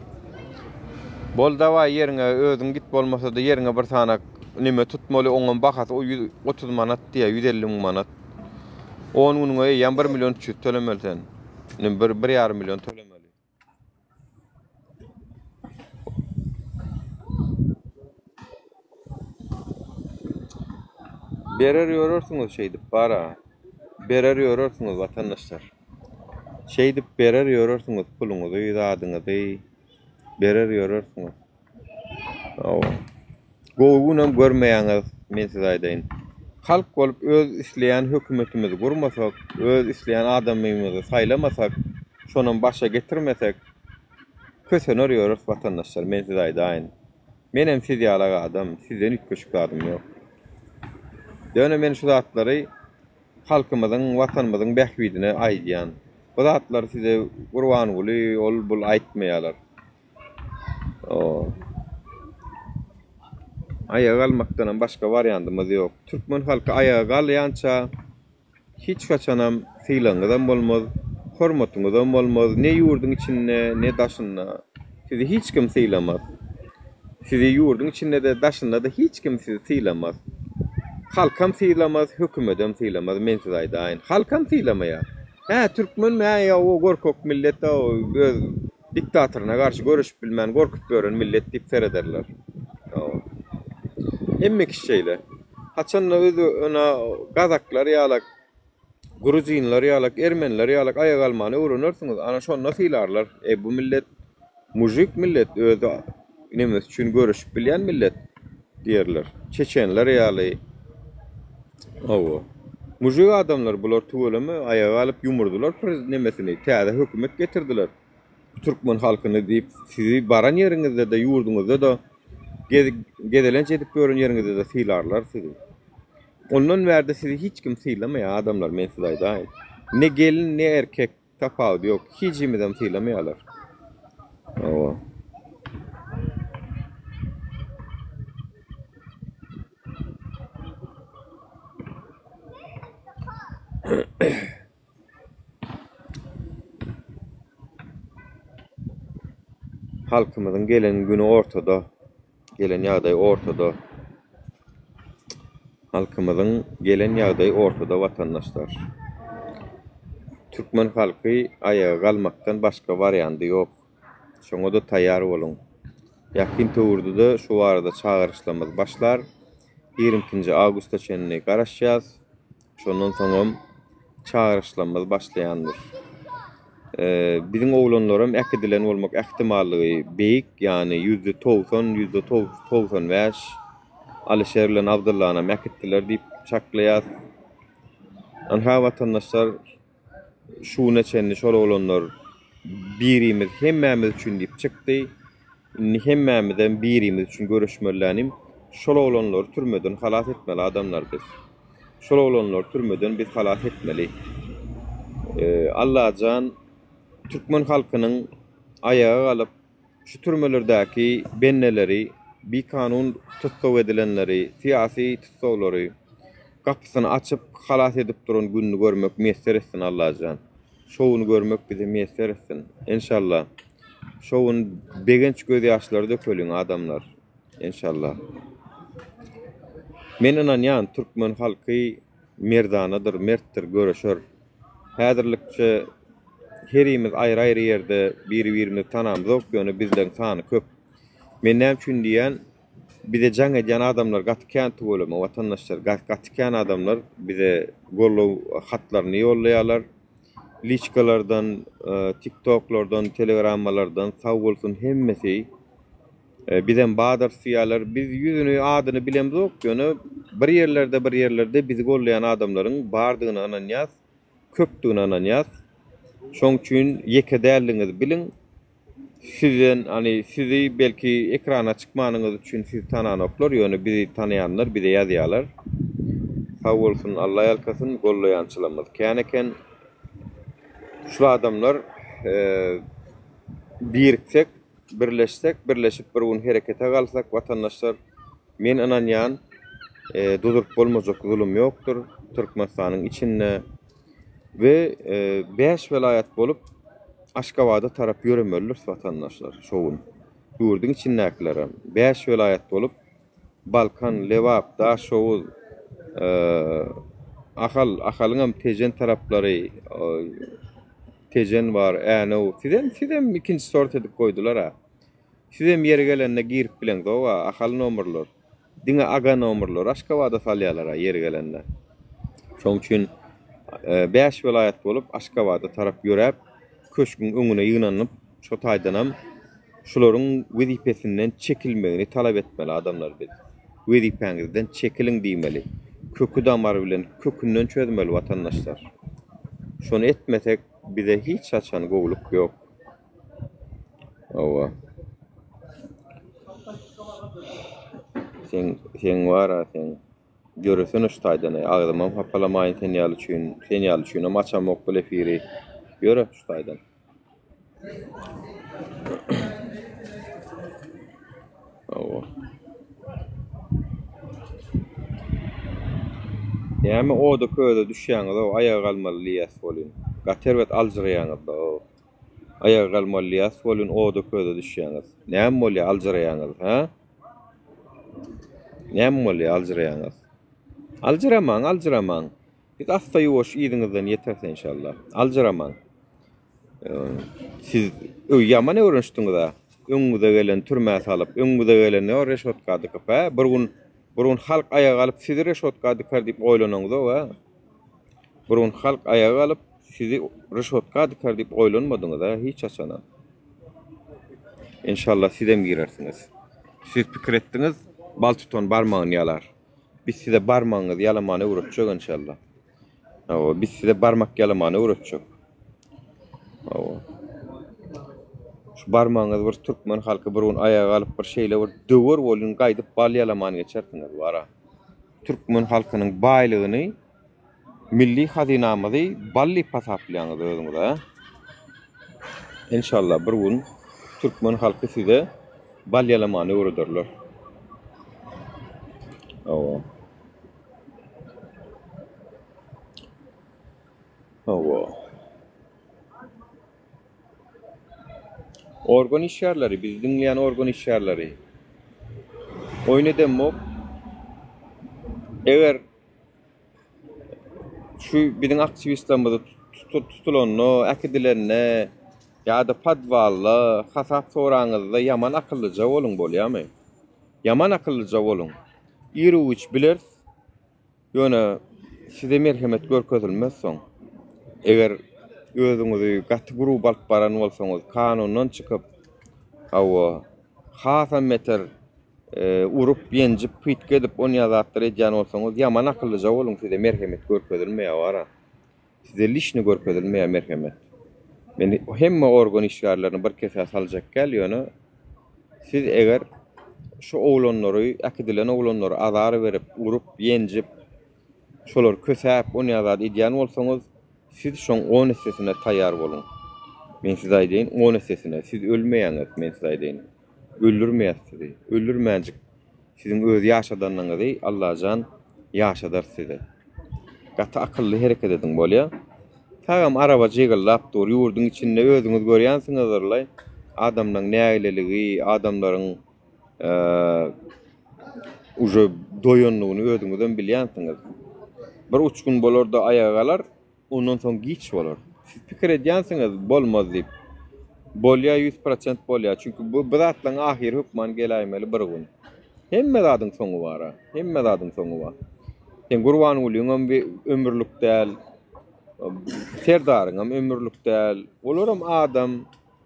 Bol dawaý ýeriňe özüň git bolmasa-da ýeriňe bir sanak neme tutmaly, oňam bahasy 130 manat diýýär, 150 müň manat. 10 günüňe eýýäm 1 million 300 tölemeli sen. Indi bir, bir ýarym million tölemeli. Berer ýörersiňiz şeýdip bara. Berer ýörersiňiz watandaşlar. Şeýdip berer ýörersiňiz puluňyzy, zadyňyzy berer ýörersiňiz. Hawa. Gowy günem görmeýäňiz, men size aýdaýyn. Halk bolup öz isleýän hökümetimizi gurmasak, öz isleýän adamymyzy saýlamasak, şonam başa getirmesek, kösener ýörüs watandaşlar, men size aýdaýyn. Menem siz ýalak adam, sizden üýtgeşik zadym ýok. Ýöne men şu zatlary halkymyzyň, watanymyzyň bähbidine aýdýan. Bu zatlary size Gurbanguly, ol-bul aýtmaýarlar. Aýaga galmakdanam başga wariantymyz ýok. Türkmen halky aýaga galýança hiç haçanam sylagyňyzam bolmaz, hormatyňyzam bolmaz, ne ýurduň içinde, ne daşynda. Sizi hiç kim sylamaz. Sizi ýurduň içinde-de, daşynda-da hiç kim sizi sylamaz. Halkam sylamaz, hökümedem sylamaz, men size aýdaýyn. Halkam sylamaýar. Hä, türkmenmi, hä, ýa o gorkak millet-ä, öz Diktatoryna garşy göreşip bilmän gorkup ýören millet diýip serederler. Hawa. Hemme kişi şeýle. Haçanda öz öne gazaklar ýalak, gruzinler ýalak, ermeniler ýalak aýak almany öwrenersiňiz, ana şonda sylarlar. E bu millet mujik millet, öz nemesi üçin göreşip bilýän millet diýerler. Çeçenler ýaly. Hawa. Mujik adamlar bular tüweleme aýaga galyp ýumurdylar prez nemesini, täze hökümet getirdiler. Türkmen halkyny diýip sizi baran ýeriňizde-de ýurduňyzda-da gezelenç edip ýören ýeriňizde-de sylarlar sizi. Ondan bärde sizi hiç kim sylamaýar adamlar men size aýdaýyn. Ne gelin ne erkek tapawudy ýok. Hijimizem sylamaýarlar. Hawa. Halkymyzyň gelen güni ortada, gelen ýagdaýy ortada. Halkymyzyň gelen ýagdaýy ortada watandaşlar. Türkmen halky aýaga galmakdan başga wariandy ýok. Şoňa-da taýýar boluň. Ýakyn töwirde-de şu barada çagyryşlarymyz başlar. Ýigrimi ikinji awgusta çenli garaşýas. Şondan soňam çagyryşlarymyz başlaýandyr. Biziň oglanlaram äkidilen bolmak ähtimallygy beýik, ýagny 90%, 95% Alyşer bilen Abdyllanam äkitdiler diýip çaklaýas. Ynha watandaşlar şu güne çenli şol oglanlar birimiz hemmämiz üçin diýip çykdy. Indi hemmämizem birimiz üçin göreşmelilänim. Şol oglanlary türmeden halas etmeli adamlar biz. Şol oglanlary türmeden biz halas etmeli. Allajan türkmen halkynyň aýaga galyp şu türmelerdäki bendeleri, bikanun tussag edilenleri, syýasy tussaglary gapysyny açyp halas edip duran gününi görmek miýesser etsin Allajan. Şo güni görmek bize miýesser etsin. Enşalla. Şo gün begenç gözýaşlary dökeliň adamlar. Enşalla. Men ynanýan türkmen halky merdanadyr, mertdir, göreşer. Häzirlikçe herimiz aýry-aýry ýerde biri-birimizi tanamzok, ýöne bizleň sany köp. Men näme üçin diýýän, bize jaň edýän adamlar gaty kän tüweleme watandaşlar, gaty kän adamlar bize goldaw hatlaryny ýollaýarlar. Liçkalardan, tiktoklardan, telegrammalardan sag bolsun hemmesi. Bizem badyrys diýýärler. Biz ýüzüni, adyny bilemzok, ýöne bir ýerlerde, bir ýerlerde bizi gollaýan adamlaryň bardygyna ynanýas, köpdügine ynanýas. Şoň üçin ýeke däldigiňizi biliň. Sizden, hany, sizi belki ekrana çykmanyňyz üçin sizi tananoklar, ýöne bizi tanaýanlar bize ýazýarlar. Sag bolsun, Alla ýalkasyn, gollaýançylarymyz kän eken. Şul adamlar biriksek, Birleşsek, birleşip bir gün herekete galsak watandaşlar, men ynanýan, duzuryp bolmajak zulum ýokdur Türkmenistanyň içinde we 5 welaýat bolup Aşgabada tarap ýöremelidiris watandaşlar şo gün. Ýurduň içindäkilerem 5 welaýat bolup Balkan, Lebap, Daşoguz, Ahal, Ahalyňam Tejen taraplary, Tejen bar, Änew. Sizem, sizem ikinji sort edip goýdular-a. Sizem ýeri gelende girip bileňzog-a, Ahal nomerler. Diňe aga nomerleri Aşgabada salýarlar-a ýeri gelende. Şoň üçin 5 welaýat bolup Aşgabada tarap ýöräp, köşgüň öňüne ýygnanyp, şo taýdanam şularyň wezipesinden çekilmegini talap etmeli adamlar biz. Wezipäňizden çekiliň diýmeli. Köki damary bilen kökünden çözmeli watandaşlar. Şony etmesek bize hiç haçan gowulyk ýok. Hawa. Seň seň bara seň ýöresene şu taýdan agzymam hapalamaýyn sen ýaly üçin sen ýaly üçinem açamok bul efiri. Ýöre şu taýdan. Hawa. Näme oda köze düşýäňiz-ow, aýaga galmaly diýýäs welin. Gaty erbet aljyraýaňyz-da-ow. Aýaga galmaly diýýäs welin, oda köze düşýäňiz. Näme bolýar aljyraýaňyz, hä? Näme bolýar aljyraýaňyz? Aljyramaň, aljyramaň. Biz assa-ýuwaş yzyňyzdan ýeteris enşalla. Aljyramaň. Siz ýaman öwrenişdiňiz-ä. Öňüňize geleni türmä salyp, öňüňize geleni o reşotka dykyp, hä? Bir gün, bir gün halk aýaga galyp sizi reşotka dykar diýip oýlanaňyzok-a? Bir gün halk aýaga galyp sizi reşotka dykar diýip oýlanmadyňyz-a hiç haçanam. Enşalla sizem girersiňiz. Siz pikir etdiňiz, bal tutan barmagyny ýalar. Biz size barmagyňyzy ýalamany öwretjek enşalla. Hawa, biz size barmak ýalamany öwretjek. Hawa. Şu barmagyňyzy bir türkmen halky bir gün aýaga alyp bir şeýle bir döwer bolun gaýdyp bal ýalaman geçersiňiz wara. Türkmen halkynyň baýlygyny milli hazynamyzy bal diýip hasaplaýaňyz özüňiz a. Enşalla bir gün türkmen halky size bal ýalamany öwrederler. Hawa. Hawa. Organ işgärleri, bizi diňleýän organ işgärleri. Oýun edemok. Eger şu biziň aktiwistlerimizi tutulanda, äkidilende ýa-da podwalda hasap soraňyzda ýaman akyllyja boluň bolýamy? Ýaman akyllyja boluň. Iru-giç bileris. Ýöne size merhemet görkezilmez soň. Eger özüňizi gaty gruby alyp baran bolsaňyz, kanundan çykyp, hawa, hasam beter urup, ýenjip, pytga edip, onýa zatlar edýän bolsaňyz, ýaman akyllyja boluň, size merhemet görkezilmeýär wara. Size lişni görkezilmeýär merhemet. Men hemme organ işgärlerini bir kesä saljak däl, ýöne siz eger şu oglanlary, äkidilen oglanlary azar berip, urup, ýenjip, Şolary kösäp, onýa zat edýän bolsaňyz, siz şoň on essesine taýýar boluň. Men size aýdaýyn, on essesine. Siz ölmeýäňiz, men size aýdaýyn. Öldürmeýäs sizi. Öldürmänjik siziň öz ýaşadanyňyzy Allajan ýaşadar size. Gaty akylly hereket ediň bolýa. Tagam araba jygyllap dur. Ýurduň içinde özüňiz görýänsiňizdirlaý. Adamlaň nägileligi, adamlaryň uje doýanlygyny özüňizem bilýänsiňiz. Bir uçgun bolar-da aýaga galar. Ondan soň giç bolar. Siz pikir edýänsiňiz bolmaz diýip. Bolýa 100% bolýa. Çünki bu bu zatlaryň ahyry hökman geläýmeli bir gün. Hemme zadyň soňy bara. Hemme zadyň soňy bar. Sen Gurbangulyňam bir ömürlik däl. Serdaryňam ömürlik däl. Olaram adam.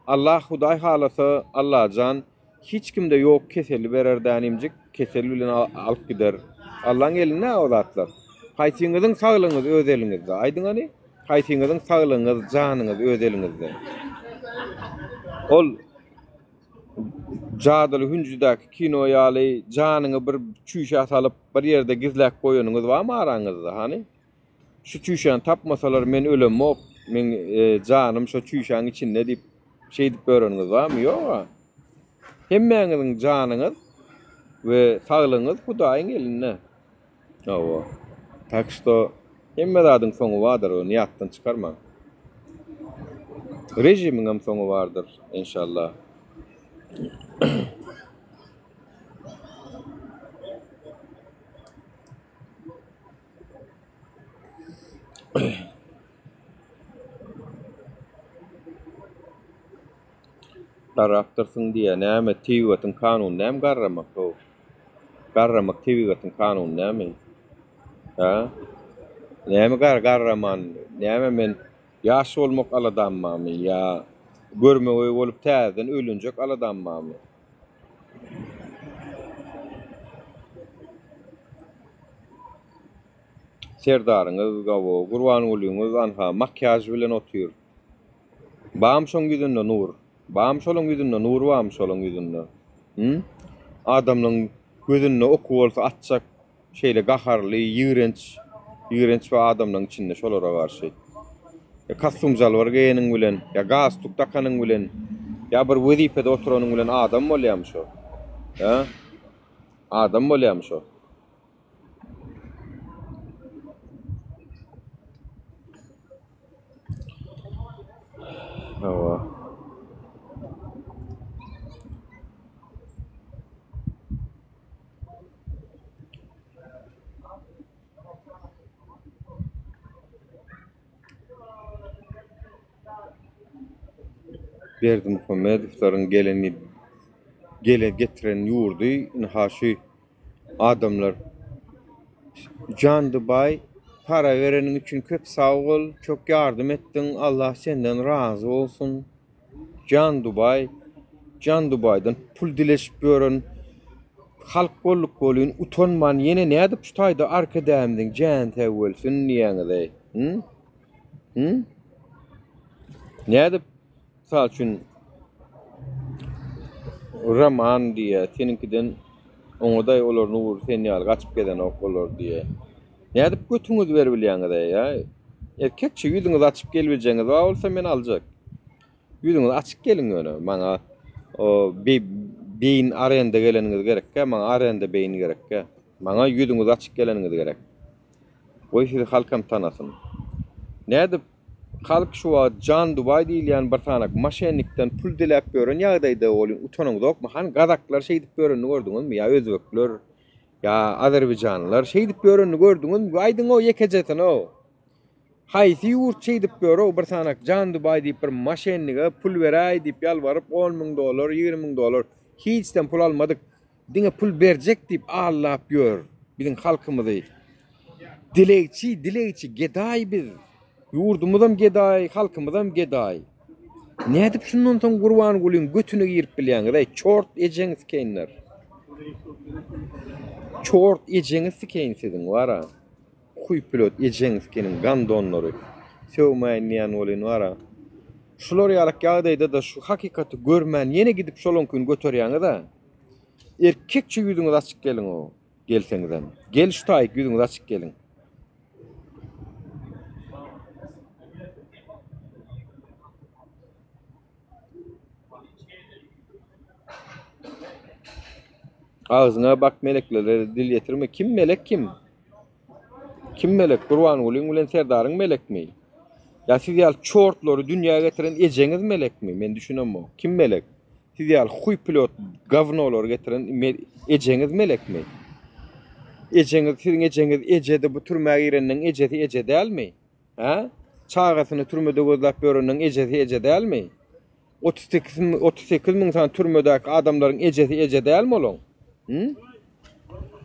Allah Hudaý halasa Allajan Hiç kimde ýok keseli berer dänimjik kesel bilen alyp gider. Allaň elinde o zatlar. Haýsyňyzyň saglygyňyz öz eliňizde aýdyň hany? Haýsyňyzyň saglygyňyz janyňyz öz eliňizde? Ol jadyly hünjüdäki kino ýaly janyňy bir çüýşä salyp bir ýerde gizläp goýanyňyz barmy araňyzda hany? Şu çüýşäni tapmasalar men ölemok, meň janym şo çüýşäň içinde diýip şeýdip ýöreniňiz barmy? Ýog-a. Hemmäňiziň janyňyz we saglygyňyz Hudaýyň elinde. Hawa. Tak şto hemme zadyň soňy bardyr, ony ýatdan çykarmaň. Režimiňem soňy bardyr, enşalla. Garrapdyrsyň diýýä. Näme tebigatyň kanuny näme garramak how? Garramak tebigatyň kanuny näme? Hä? Näme gar garraman? Näme men ýaş bolmak aladam barmy ýa görmegeý bolup täzeden öýlenjek aladam barmy? Serdaryňyz gawo, Gurbangulyňyz anha makiýaž bilen otyr. Bam şoň ýüzünde nur. Bam şolaň ýüzünde nur bamy şolaň ýüzünde. Hü? Adamlaň gözünde oky bolsa atjak şeýle gaharly, ýigrenç, ýigrenç bar adamlaň içinde şolara garşy. Ýa kostum jalbar geýeniň bilen, ýa galstuk dakanyň bilen, ýa bir wezipede oturanyň bilen adam bolýamy şo? Hä? Adam bolýamy şo? Hawa. Berdimuhamedowlaryň geleni gele getiren ýurdy ynha şu adamlar. Jandybaý para bereniň üçin köp sag bol, çok ýardam etdiň, Allah senden razy bolsun. Jan Dubaý, Jan Dubaýdan pul dileşip ýören halk bolduk welin utanman ýene nädip şu taýda arka dämdiň jany sag bolsun diýýäňiz-eý. Hü? Hü? Nädip mysal üçin Roman diýýä, seniňkiden oňadaý olar Nury sen ýaly gaçyp gezenok olar diýýä. Nädip götüňizi beribilýäňiz-eý, ýa? Erkekçe ýüzüňizi açyp gelibiljegiňiz bar bolsa men aljak. Ýüzüňiz açyk geliň ýöne. Maňa o beýin arenda geleniňiz gerekkä, maňa arenda beýin gerekkä. Maňa ýüzüňiz açyk geleniňiz gerek. Goý sizi halkam tanasyn. Nädip halk şu wagt Jan Dubaý diýilýän bir sanak maşennikden pul diläp ýören ýagdaýda bolýun utanyňzokmy? Hany gazaklar şeýdip ýörenini gördüňizmi ýa özbekler ýa azerbaýjanlylar şeýdip ýörenini gördüňizmi? Aýdyň-ow ýekejesini-ow. Haýsy ýurt şeýdip ýör-ow bir sanak Jan Dubaý diýip bir maşenlige pul beräý diýip ýalbaryp on müň dollar, 20 müň dollar hiçden pul almadyk. Diňe pul berjek diýip aldap ýör biziň halkymyzy. Dilegçi, dilegçi gedaý biz. Ýurdumyzam gedaý, halkymyzam gedaý. Nädip şundan soň Gurbangulyň götüne girip bilýäňiz-aý, çort ejeňi sikeýinler. Çort ejeňi sikeýin siziň wara. Huý pilot ejeň sikeniň gandonlary. Sögmäýin diýen welin wara. Şular ýalak ýagdaýda-da şu hakykaty görmän ýene gidip şolaňkyny göterýäňiz-ä. Erkekçe ýüzüňizi açyk geliň-ow, gelseňizem. Gel şu taýyk ýüzüňizi açyk geliň. Agzyňa bak meleklere dil ýetirme. Kim melek kim? Kim melek? Gurbangulyň bilen Serdaryň melekmi? Ýa siz ýaly çortlary dünýä getiren ejeňiz melekmi? Men düşünemok. Kim melek? Siz ýaly huý pilot gawnolary getiren ejeňiz melekmi? Ejeňiz, siziň ejeňiz ejedi bu türmä gireniniň ejesi eje dälmi? Hä? Çagasyny türmede gözläp ýöreniniň ejesi eje dälmi? 38 38 müň sany türmedäki adamlaryň ejesi eje dälmi olaň? Hı?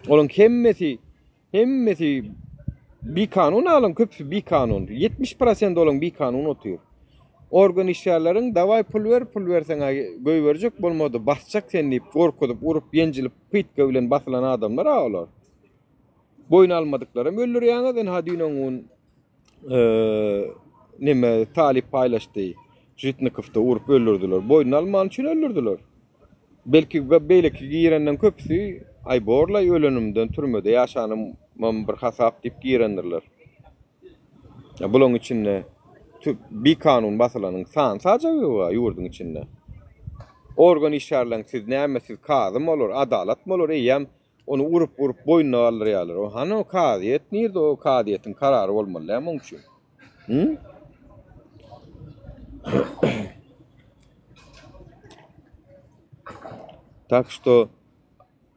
Olaň hemmesi hemmesi bikanun alyň köpüsi bikanun. 70 prosent olaň bikanun otyr. Organ işgärleriň dawaý pul ber, pul berseň goýberjek bolmady, basjak sen diýip gorkuzyp, urup, ýenjilip, pytka bilen basylan adamlar a olar. Boýun almadyklaram öldürýäňiz, ynha düýn öňňun neme talyp paýlaşdy. Žitnikowda urup öldürdiler. Boýun alman üçin öldürdiler. Belki beýleki girenden köpüsi aý borlaý ölenimden türmede ýaşanymam bir hasap diýip girendirler. Ya bulaň içinde bikanun basylanyň san sajagy bar ýurduň içinde. Organ işgärleň siz näme siz kazymy olar adalatmy olar eýýäm Ony urup-urup boýnuna galdyrýarlar. O hany o kazyýet nirde o kazyýetiň karary bolmaly däl muň üçin. Hı? Tak что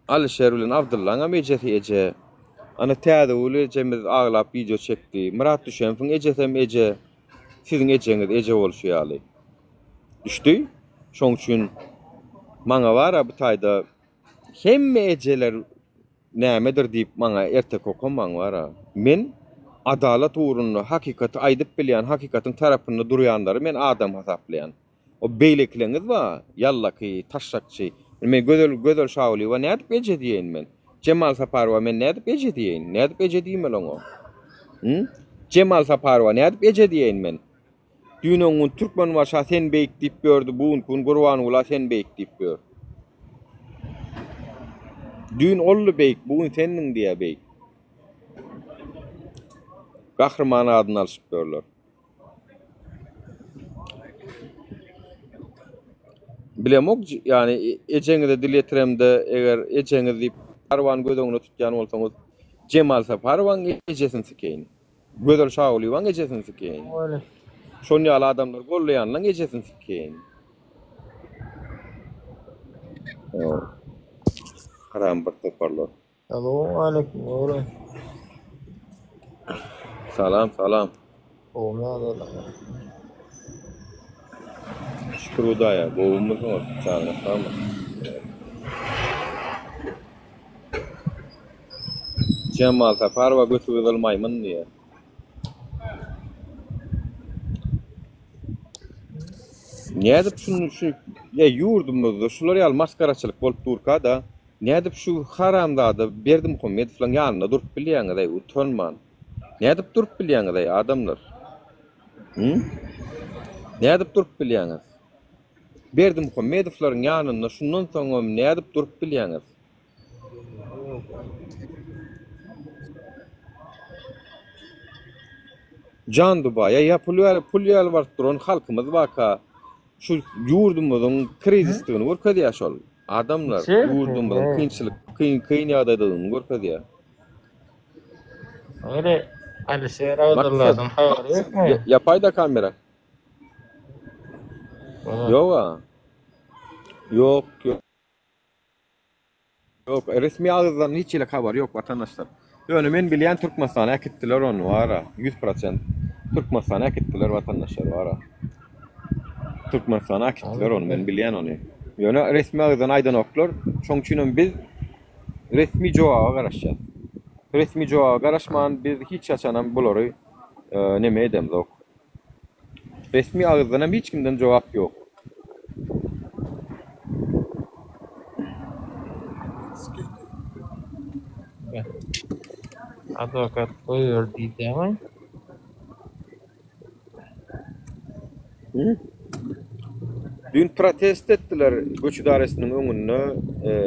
Alişer bilen Abdyllaň ejesi eje. Ana Täzegül ejemiz aglap wideo çekdi. Myrat Düşenowyň ejesem eje. Siziň ejeňiz eje bolşy ýaly. Düşdi? Şoň üçin maňa bara bu taýda Hemme ejeler nämedir diýip maňa erteki okamaň bara. Men adalat ugrunda hakykaty aýdyp bilýän, hakykatyň tarapynda durýanlary men adam hasaplaýan. O beýlekileňiz bar, ýallaky, taşşakçy. Men Gözel Gözel Şagulyýewa nädip eje diýeýin men? Jemal Saparowa men nädip eje diýeýin? Nädip eje diýmeli oňa? Hü? Jemal Saparowa nädip eje diýeýin men? Düýn-öňňun Türkmenbaşa sen beýik diýip ýördi, bu günki gün Gurbangula sen beýik diýip ýör. Düýn oldy beýik, bu gün sendiň diýýär beýik. Gahryman adyny alşyp ýörler. Bilemok, ýani ejeňize dil ýetiremde, eger ejeňiz diýip Sarwany göz öňünde tutýan bolsaňyz, Jemal Saparowaň ejesini sikeýin. Gözel Şagulyýewaň ejesini sikeýin. Şon ýaly adamlary gollaýanlaň ejesini sikeýin. Haram bir toparlar. Salowmaleýkim Nuri. Salam salam. Gowumy ýagdaýlaryň? Şükür Hudaýa, gowumysyňyz? Janyňyz sagmy? Jemal Saparowa göti gyzyl maýmyn diýýär. Nädip şuny şu ýa ýurdumyzda şular ýaly masgaraçylyk bolup durka-da, nädip şu haramzada Berdimuhamedowlaň ýanynda durup bilýäňiz-eý utanman? Nädip durup bilýäňiz-eý adamlar? Hü? Nädip durup bilýäňiz? Berdimuhamedowlaryň ýanynda şundan soňam nädip durup bilýäňiz? Jan Dubaýa ýa pul pul ýalbaryp duran halkymyz barka şu ýurdumyzyň krizisdigini görkezýär şol. Adamlar ýurdumyzyň kynçylyk kyn kyn ýagdaýdadygyny görkezýär. Öyle Alişer Abdullah'dan habary ýokmy? Ýapaýda kamera. Ýok-a. Ýok, ýok. Ýok, resmi agyzdan hiç hili habar ýok watandaşlar. Ýöne men bilýän Türkmenistana äkitdiler ony bara, 100% Türkmenistana äkitdiler watandaşlar bara. Türkmenistana äkitdiler ony, men bilýän ony. Ýöne resmi agyzdan aýdanoklar. Şoň üçinem biz resmi jogaba garaşýas. Resmi jogaba garaşman biz hiç haçanam bulary neme edemzok. Resmi agyzdanam hiç kimden jogap ýok. Adwokat goýber diýdämi? Düýn protest etdiler göç idaresiniň öňünde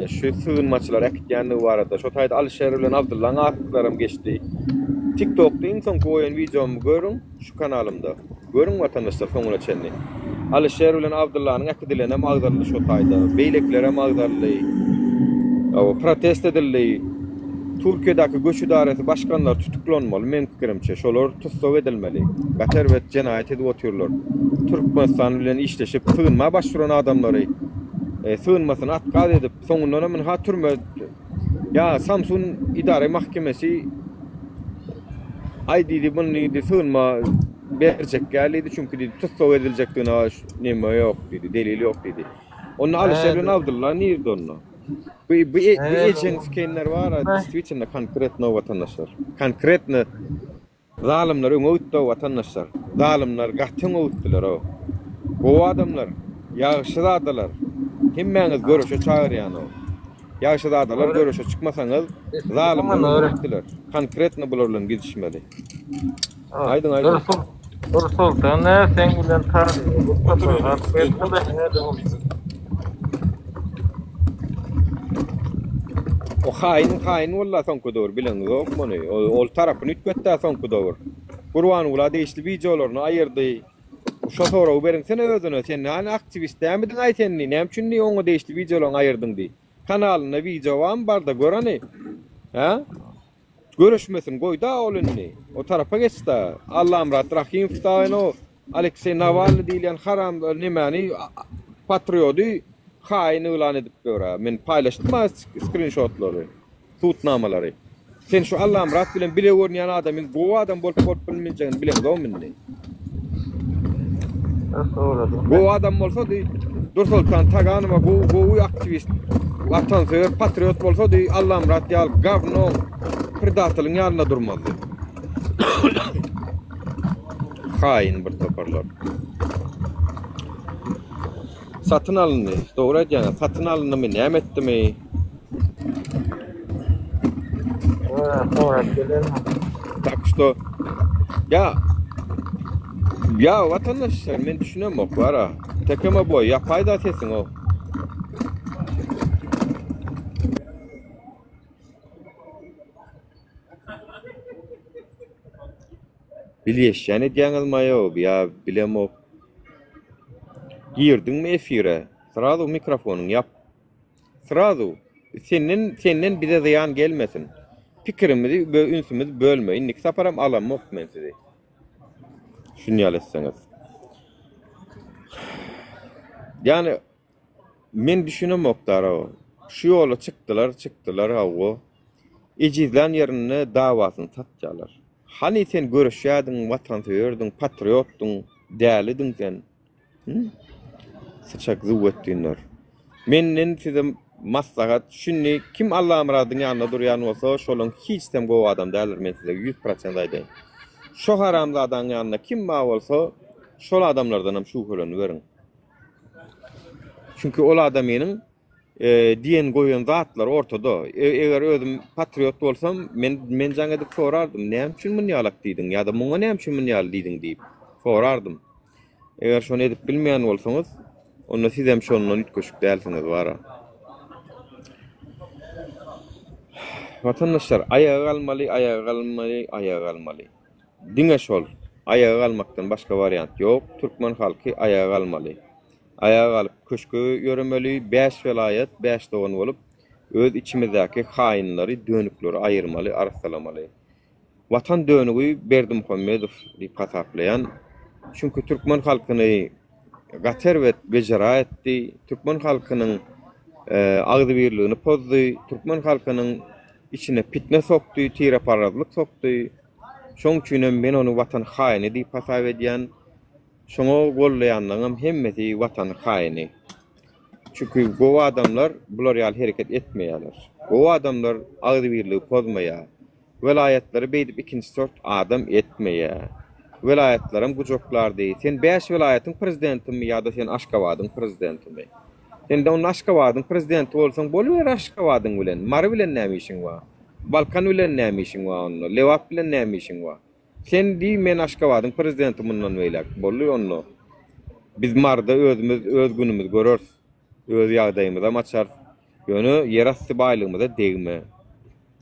şu sygynmaçylary äkitýändigi barada. Şo taýda Alyşer bilen Abdyllaň atlyklaram geçdi. TikTokda iň soňky goýan wideomy görüň şu kanalymda. Görüň watandaşlar soňuna çenli. Alyşer bilen Abdyllanyň äkidilenem agzaldy şo taýda. Beýlekilerem agzaldy. Hawa, protest edildi. Türkiýedäki göç idaresi başkanlary tutuklanmaly meň pikirimçe. Şolar tussag edilmeli. Gaty erbet jenaýat edip otyrlar. Türkmenistan bilen işleşip sygynma başvuran adamlary sygynmasyny otkaz edip, soňundanam ynha türme ýa Samsun idare mahkemesi aý diýdi muny diýdi sygynma berjek däl diýdi çünki diýdi tussag ediljekdigine neme ýok diýdi delil ýok diýdi. Onda Alyşir bilen Abdylla nirde onda? Bu bu e, bu ejeň sikenler bar, действительно konkretno watandaşlar. Konkretno zalymlar öňe gitdi watandaşlar. Zalymlar gaty öňe gitdiler o. Gowy adamlar, ýagşyzadalar. Hemmäňiz göreşe çagyrýan o. Ýagşyzadalar göreşe çykmasaňyz, zalymlar öňe gitdiler. Konkretno bular bilen gidişmeli. Aýdyň aýdyň. Nursultan nä seň bilen taryhy bir sapar zat berdi-de hälem. O haýyn haýyn walla soňky döwür bileňizok muny. Ol tarapyny üýtgetdä soňky döwür. Gurbangula degişli wideolaryny aýyrdy. Şo soragy beriňsene özüne sen näme aktiwist dämidiňaý sen diý näme üçin diý oňa degişli wideolaryňy aýyrdyň diý. Kanalynda wideo barmy barda gör hany. Hä? Görüşmesin goýda ol indi. O tarapa geçda. Allamyrat Rahymow dagy o Alekseý Nawalny diýilýän haram nemäni patriody haýyn yglan edip ýör-ä. Men paýlaşdym-a skrinşotlary, sudnamalary. Sen şu Allamyrat bilen bile görünýän adamyň gowy adam bolup bolup bilmejegini bileňzokmy indi? Gowy adam bolsady, Dursoltan Taganowa gowy gowy aktiwist, watansöýer, patriot bolsady, Allamyrat ýaly gawno predateliň ýanynda durmazdy. Haýyn bir toparlar. Satyn alyndy. Dogry aýdýaňyz. Satyn alyndymy, näme etdimi? Tak что ya ya vatandaşlar men düşünemok bara. Tekeme boy yapay da sesin o. Bilýeşýän edýäňizmi ýa ýa bilemok. Girdiňmi efire? Srazu mikrofonyňy ýap. Srazu. Senden senden bize zyýan gelmesin. Pikirimizi we ünsümizi bölme. Indiki saparam alamok men sizi. Şuny ýaly etseňiz. Ýani men düşünemok dara. Şu ýola çykdylar, çykdylar hawa. Ejizlän ýerinde dawasyny satýarlar. Hany sen göreşýärdiň, watansöýerdiň, patriotdyň, dälidiň sen. Syçak züwwetdinler. Menden size maslahat, şindi kim Allamyradyň ýanynda durýan bolsa, şolaň hiçsem gowy adam däldir, men size 100% aýdaýyn. Şo haramzadaň ýanynda kim bar bolsa, şol adamlardanam şübheleniberiň. Çünki ol adamynyň diýen goýan zatlary ortada. Eger özüm patriot bolsam, men men jaň edip sorardym, näme üçin muny ýalak diýdiň ýa-da muňa näme üçin muny ýaly diýdiň diýip sorardym. Eger şony edip bilmeýän bolsaňyz, onda siz hem şondan üýtgeşik dälsiňiz bara. Watandaşlar, aýaga galmaly, aýaga galmaly, aýaga galmaly. Diňe şol. Aýaga galmakdan başga wariant ýok. Türkmen halky aýaga galmaly. Aýaga galyp köşge ýöremeli, bäş welaýat, bäş dogan bolup, öz içimizdäki haýynlary, dönükleri aýyrmaly, arassalamaly. Watan dönügi Berdimuhamedow diýip hasaplaýan. Çünki türkmen halkyny gaty erbet wejera etdi, türkmen halkynyň agzybirligini pozdy, türkmen halkynyň içine pitne sokdy, tireparazlyk sokdy. Şoň üçinem men ony watan haýyny diýip hasap edýän. Şoňa gollaýanlaryňam hemmesi watan haýyny. Çünki gowy adamlar bular ýaly hereket etmeýärler. Gowy adamlar agzybirligi pozmaýar. Welaýatlary beýdip ikinji sort adam etmeýär. Welaýatlaram gujaklardy. Sen bäş welaýatyň prezidentimi ýa-da sen Aşgabadyň prezidentimi? Sende onda Aşgabadyň prezidenti bolsaň boluber Aşgabadyň bilen. Mary bilen näme işiň bar? Balkan bilen näme işiň bar onda? Lebap bilen näme işiň bar? Sen diý men Aşgabadyň prezidenti mundan beýläk. Boldy onda. Biz Maryda özümiz öz günümizi göreris. Öz ýagdaýymyzam açarys. Ýöne ýer asty baýlygymyza degme.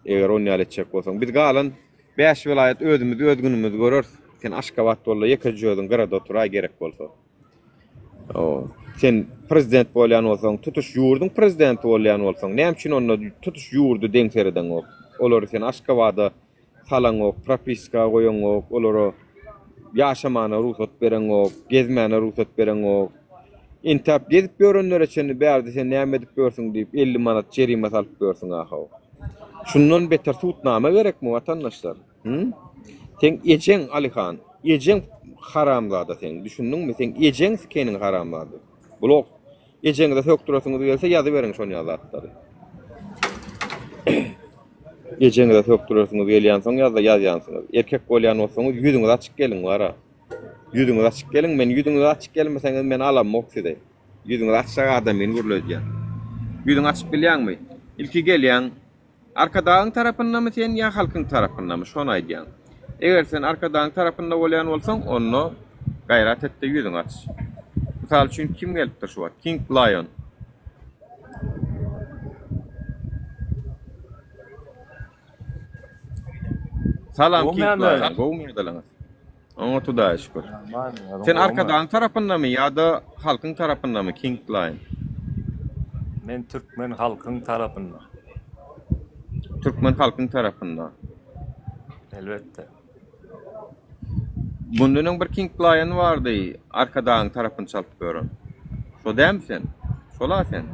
Eger on ýaly etjek bolsaň. Biz galan bäş welaýat özümiz öz günümizi göreris. Sen Aşgabat bolda ýekeje özüň gyrada oturaý gerek bolsa. Sen prezident bolýan bolsaň, tutuş ýurduň prezidenti bolýan bolsaň, näme üçin onda tutuş ýurdy deň seredeňok? Olary sen Aşgabada salaňok, propiska goýaňok, olara ýaşamana rugsat bereňok, gezmäne rugsat bereňok. Entäp gezip ýörenlere çenli bärde sen näme edip ýörsüň diýip 50 manat jerime salyp ýörsüň ahow. Şundan beter sudnama gerekmi watandaşlar? Hü? Seň ejeň Alyhan, ejeň haramzada seň, düşündiňmi? Seň ejeň sikeniň haramzada. Blok. Ejeňize sökdüresiňiz gelse ýazyberiň şon ýaly zatlary. Ejeňize sökdüresiňiz gelýänsoň ýazda ýazýansyňyz. Erkek bolýan bolsaňyz ýüzüňiz açyk geliň bara. Ýüzüňiz açyk geliň, men ýüzüňiz açyk gelmeseňiz men alamok sizi. Ýüzüňiz açjak adam meni gürledýär. Ýüzüňi açyp bilýäňmi? Ilki gelýäň, Arkadagyň tarapyndamy sen ýa halkyň tarapyndamy şony aýdýaň. Eger sen Arkadagyň tarapynda bolýan bolsaň onda gaýrat etde ýüzüňi aç. Mysal üçin kim gelipdir şu wagt? King Lion. Salam King Lion. Gowumy ýagdaýlaryňyz? Oňat Hudaýa şükür. Sen Arkadagyň tarapyndamy ýa-da halkyň tarapyndamy King Lion? Men türkmen halkyň tarapynda. Türkmen halkyň tarapynda. Elbetde. Mundan öň bir King Lion bardy, Arkadagyň tarapyny çalyp ýören. Şo dälmi sen? Şola sen.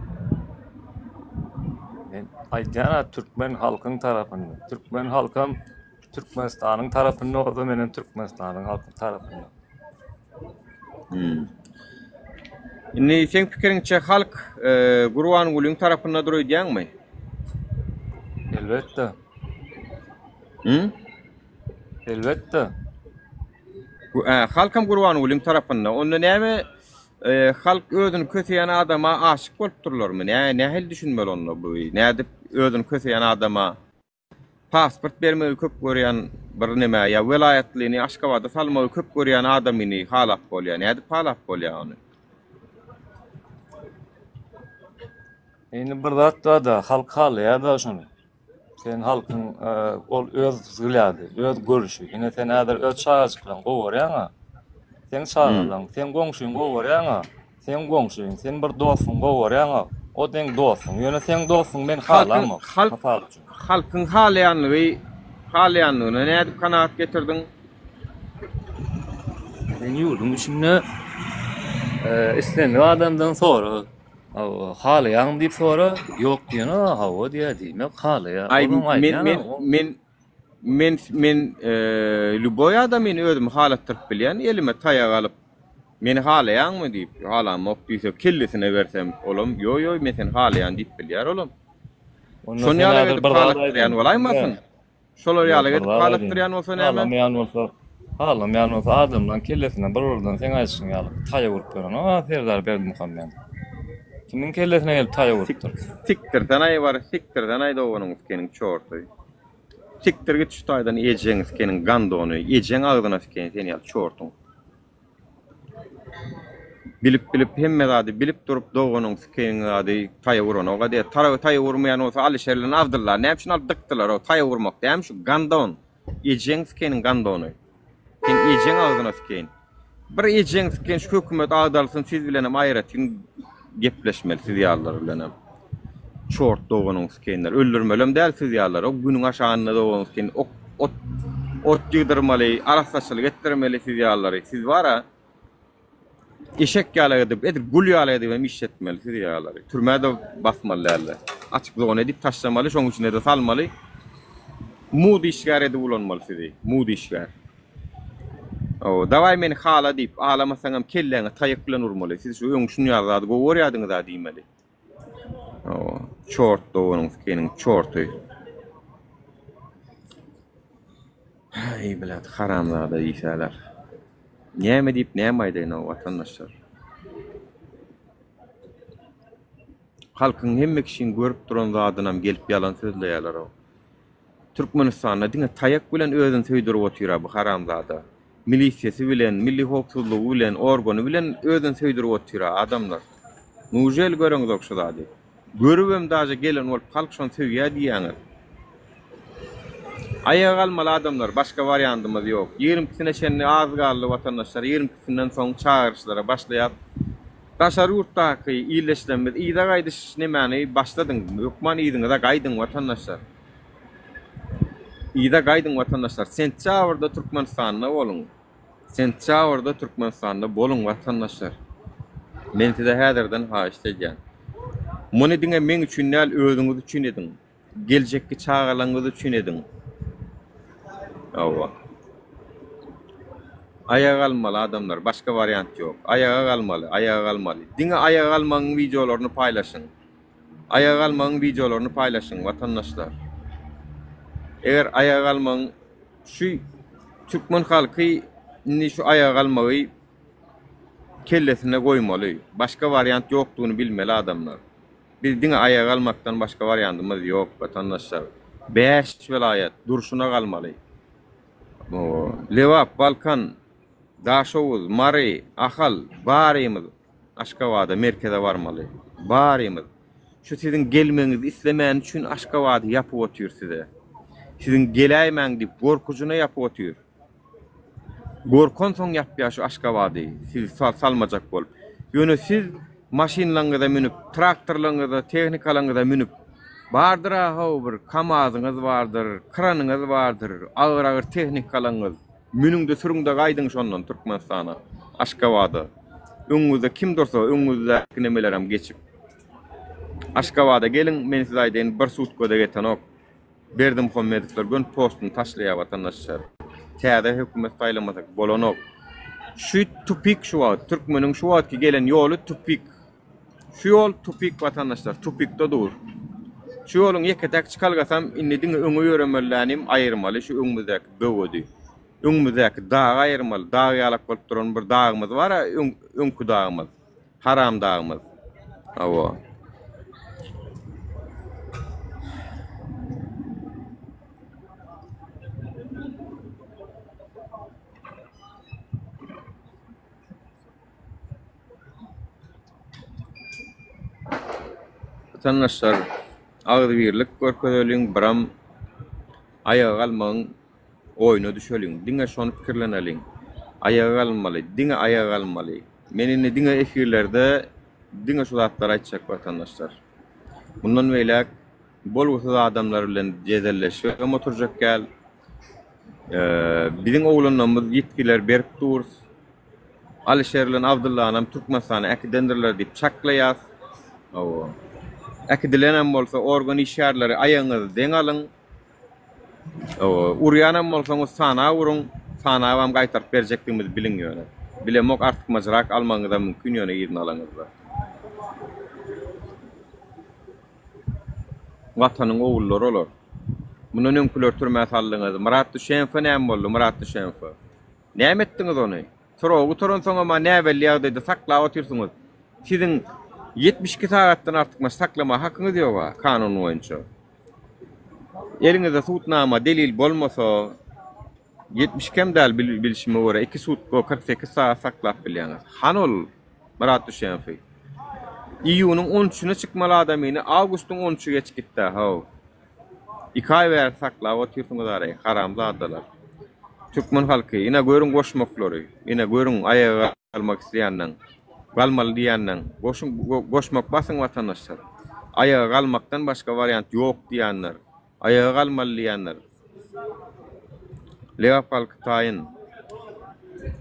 Men aýdýan-a türkmen halkyň tarapynda. Türkmen halkam Türkmenistanyň tarapynda bolsa menem Türkmenistanyň halky tarapynda. Hmm. Indi seň pikiriňçe halk e, Gurbangulyň tarapynda dur öýdýäňmi? Elbetde. Hmm? Elbetde. E, halkam Gurbangulyň tarapynda. Onda näme e, halk özüni köseýän adama aşyk bolup durlarmy? Nä nähili düşünmeli onda bu? Nädip özüni köseýän adama Pasport bermegi köp görýän bir neme ýa welaýatlyny Aşgabada salmagy köp görýän adamyny halap bolýa. Nädip halap bolýa ony? Indi bir zat bar-da, halk halaýar-da şony. Sen halkyň ol öz wzglýady, öz görüşi. Ine sen häzir öz çagajyklaryňy gowy görýäň-a. Seň çagalaň, seň goňşyňy gowy görýäň-a. Seň goňşyň, sen bir dostuň gowy görýäňok, o seň dostuň, ýöne seň dostuň men halamok, mysal üçin. Halkyň halaýanlygy, halaýanlygyna nädip kanagat getirdiň? Sen ýurduň içinde islendik adamdan sora, halaýaňmy diýip sora, ýok diýene hawa diýýär, diýmek halaýar. Aý, men, men, men, men, men, lýuboý adamyny özümi halatdyryp bilýän, elime taýak alyp, Meni halaýaňmy diýip, halamok diýse, kellesine bersem, olam, ýo, ýo, men seni halaýan diýip bilýär olam. Onda Şony sen ýaly häzir edip bir zat halatdyrýan aýdyn. bolaýmasyn? Şolar Ýok, ýaly bir edip zat aýdyn. halatdyrýan bolsa näme? Halamaýan bolsa, halamaýan bolsa adamlaryň kellesine bir urdan seň aýdyşyň ýaly taýak urup ýören o Serdar Berdimuhamedow. Kimiň kellesine gelip taýak urupdyr? Sikdirsenaý bar, sikdirsenaý doganyň sikeniň çorty. Sikdir git şu taýdan ejeň sikeniň gandony, ejeň agzyna sikeýin sen ýaly çortuň. Bilip bilip hemme zady bilip durup doganyň sikeýiň zady taýak uranoga diýýär. Taraby taýak urmaýan bolsa Alyşer bilen Abdylla näme üçin alyp dykdylar o taýak urmak dämi şu gandon. Ejeň sikeýiniň gandony. Seň ejeň agzyna sikeýin. Bir ejeň sikeýin şu hökümet agdarylsyn siz bilenem aýratyn gepleşmeli siz ýalylar bilenem. Çort doganyň sikeýinler. Öldürmelem däl siz ýalylary. O günüň aşagynda doganyň sikeýin ok ot ot ýygdyrmaly, arassaçylyk etdirmeli siz ýalylary. Siz bara eşek ýaly edip, edil gul ýaly edip hem işletmeli siz ýalylary. Türmä-de basmaly däldi. Açyk zona edip taşlamaly, şoň içine-de salmaly. Mud işgär edip ulanmaly sizi. Mud işgär. O, dawaý meni hala diýip, alamasaňam kelläňe taýak bilen urmaly. Siz şu öň şun ýaly zady gowy görýärdiňiz-a diýmeli. O, çort doganyň sikeniň çorty. Aý, bilet haramzada diýseler. Näme diýip, näme aýdaýyn o watandaşlar. Halkyň hemme kişiň görüp duran zadynam gelip ýalan sözleýärler o. Türkmenistanda diňe taýak bilen özüni söýdürip otyra bu haramzada. Milisiýasy bilen, milli howpsuzlygy bilen, organy bilen özüni söýdürip otyra adamlar. Nužel göreňzok şu zady. Görübem daže gelen bolup halk şony söýýä diýýäňiz. Aýaga galmaly adamlar başga wariandymyz ýok. Ýigrimkisine çenli az galdy watandaşlar ýigrimkisinden soň çagyryşlara başlaýas. Daşary ýurtdaky ildeşlerimiz yza gaýdyş nemäni başladyň, hökman yzyňyza gaýdyň watandaşlar. Yza gaýdyň watandaşlar. Sentýabrda Türkmenistanda boluň. Sentýabrda Türkmenistanda boluň watandaşlar. Men size häzirden haýyşt edýän. Muny diňe meň üçin däl özüňiz üçin ediň. Geljekki çagalaňyz üçin ediň. Hawa. Aýaga galmaly adamlar, başga wariant ýok. Aýaga galmaly, aýaga galmaly. Diňe aýaga galmagyň wideolaryny paýlaşyň. Aýaga galmagyň wideolaryny paýlaşyň, watandaşlar. Eger aýaga galmagyň şu türkmen halky indi şu aýaga galmagy kellesine goýmaly. Başga wariant ýokdugyny bilmeli adamlar. Biz diňe aýaga galmakdan başga wariantymyz ýok watandaşlar. 5 welaýat durşuna galmaly. Lebap, Balkan, Daşoguz, Mary, Ahal barymyz Aşgabada merkeze barmaly. Barymyz. Şu siziň gelmegiňizi islemäni üçin Aşgabady ýapyp otyr size. Siziň geläýmäň diýip gorkujyna ýapyp otyr. Gorkansoň ýapýar şu Aşgabady, sizi salmajak bolup. Ýöne siz maşynlaňyza münüp, traktorlaňyza, tehnikalaňyza münüp, bardyr-a how bir KAMAZ-yňyz bardyr, kranyňyz bardyr, agyr-agyr tehnikalaňyz. Münüň-de sürüň-de gaýdyň şondan Türkmenistana, Aşgabada. Öňüňizde kim dursa, öňüňizdäki nemelerem geçip. Aşgabada geliň, men size aýdaýyn, bir sutka-da getenok. Berdimuhamedowlar göni postuny taşlaýar watandaşlar. Täze hökümet saýlamasak bolanok. Şu tupik şu wagt türkmeniň şu wagtky gelen ýoly tupik. Şu ýol tupik watandaşlar tupikde dur. Şu ýoluň ýeke-täk çykalgasam indi diňe öňe ýöremelilänim aýyrmaly şu öňümizdäki böwedi. Öňümizdäki dagy aýyrmaly. Dag ýalak bolup duran bir dagymyz bar-a öňki dagymyz. Haram dagymyz. Hawa. Watandaşlar, agzybirlik görkezeliň, biram aýaga galmagyň Oýna düşeliň, diňe şony pikirleneliň. Aýaga galynmaly, diňe aýaga galynmaly. Men indi diňe efirlerde diňe şu zatlary aýtjak watandaşlar. Mundan beýläk bolgusyz adamlar bilen jedelleşibem oturjak däl. Biziň oglanlarymyz ýitgiler berip dur. Alyşer bilen Abdullanam Türkmenistana äkidendirler diýip çaklaýas. Hawa. Äkidilenem bolsa organ işgärleri aýagyňyzy deň alyň. Urýanam bolsaňyz sanap uruň, sanabam gaýtaryp berjekdigimizi biliň ýöne. Bilemok artykmajrak almagyňyzam mümkin ýöne yzyna alaňyzda. Watanyň ogullary olar. Mundan öňküleri türmä saldyňyz. Myrat Düşenowa näme boldy Myrat Düşenowa? Näme etdiňiz ony? Srogy gutaransoňam-a näbelli ýagdaýda saklap otyrsyňyz. Siziň 72 sagatdan artykmaç saklama hakyňyz ýog-a kanun boýunça. Eliňizde sudnama, delil bolmasa, 72 hem däl bilşime görä, 2 sutka 48 sagat saklap bilýäňiz. Hany ol Myrat Düşenowy? Iýunyň on üçüne çykmaly adamyny awgustyň on üçi geçip gitdä, how. Iki aý bäri saklap otyrsyňyz areý, haramzadalar. Türkmen halky, ine görüň goşmaklary, ine görüň aýaga galmak isleýänleň, galmaly diýýänleň, goşuň, goşmak basyň watandaşlar. Aýaga galmakdan başga wariant ýok diýýänler, aýaga galmaly diýýänler. Lebap halky taýyn.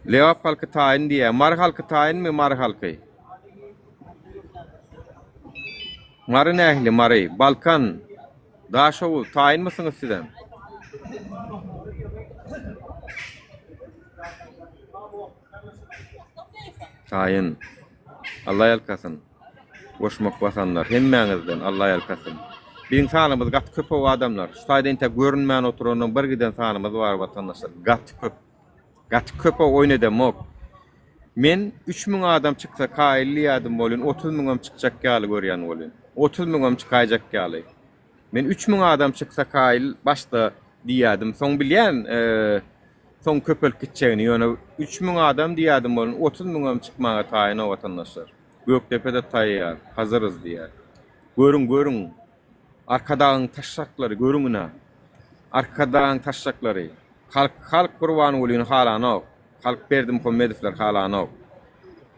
Lebap halky taýyn diýýär. Mary halky taýynmy, Mary halky? Mary nähili, Mary? Balkan, Daşoguz taýynmysyňyz sizem? Taýyn. Alla ýalkasyn. Goşmak basanlar hemmäňizden Alla ýalkasyn. Biziň sanymyz gaty köp-ow adamlar. Şu taýda entek görünmän oturandan bir giden sanymyz bar watandaşlar. Gaty köp. Gaty köp-ow oýun edemok. Men 3000 adam çyksa kaýyl diýýärdim welin 30 müňem çykjak ýaly görýän welin. 30 müňem çykaýjak ýaly. Men 3000 adam çyksa kaýyl başda diýýärdim. Soň bilýän, soň köpelip gitjegini. Ýöne 3000 adam diýýärdim welin 30 müňem çykmaga taýyn o watandaşlar. Gökdepe-de taýýar, hazyrys diýýär. Görüň, görüň. Arkadagyň taşşaklary görüň ine. Arkadagyň taşşaklary. Halk, halk Gurbangulyny halanok. Halk Berdimuhamedowlary halanok.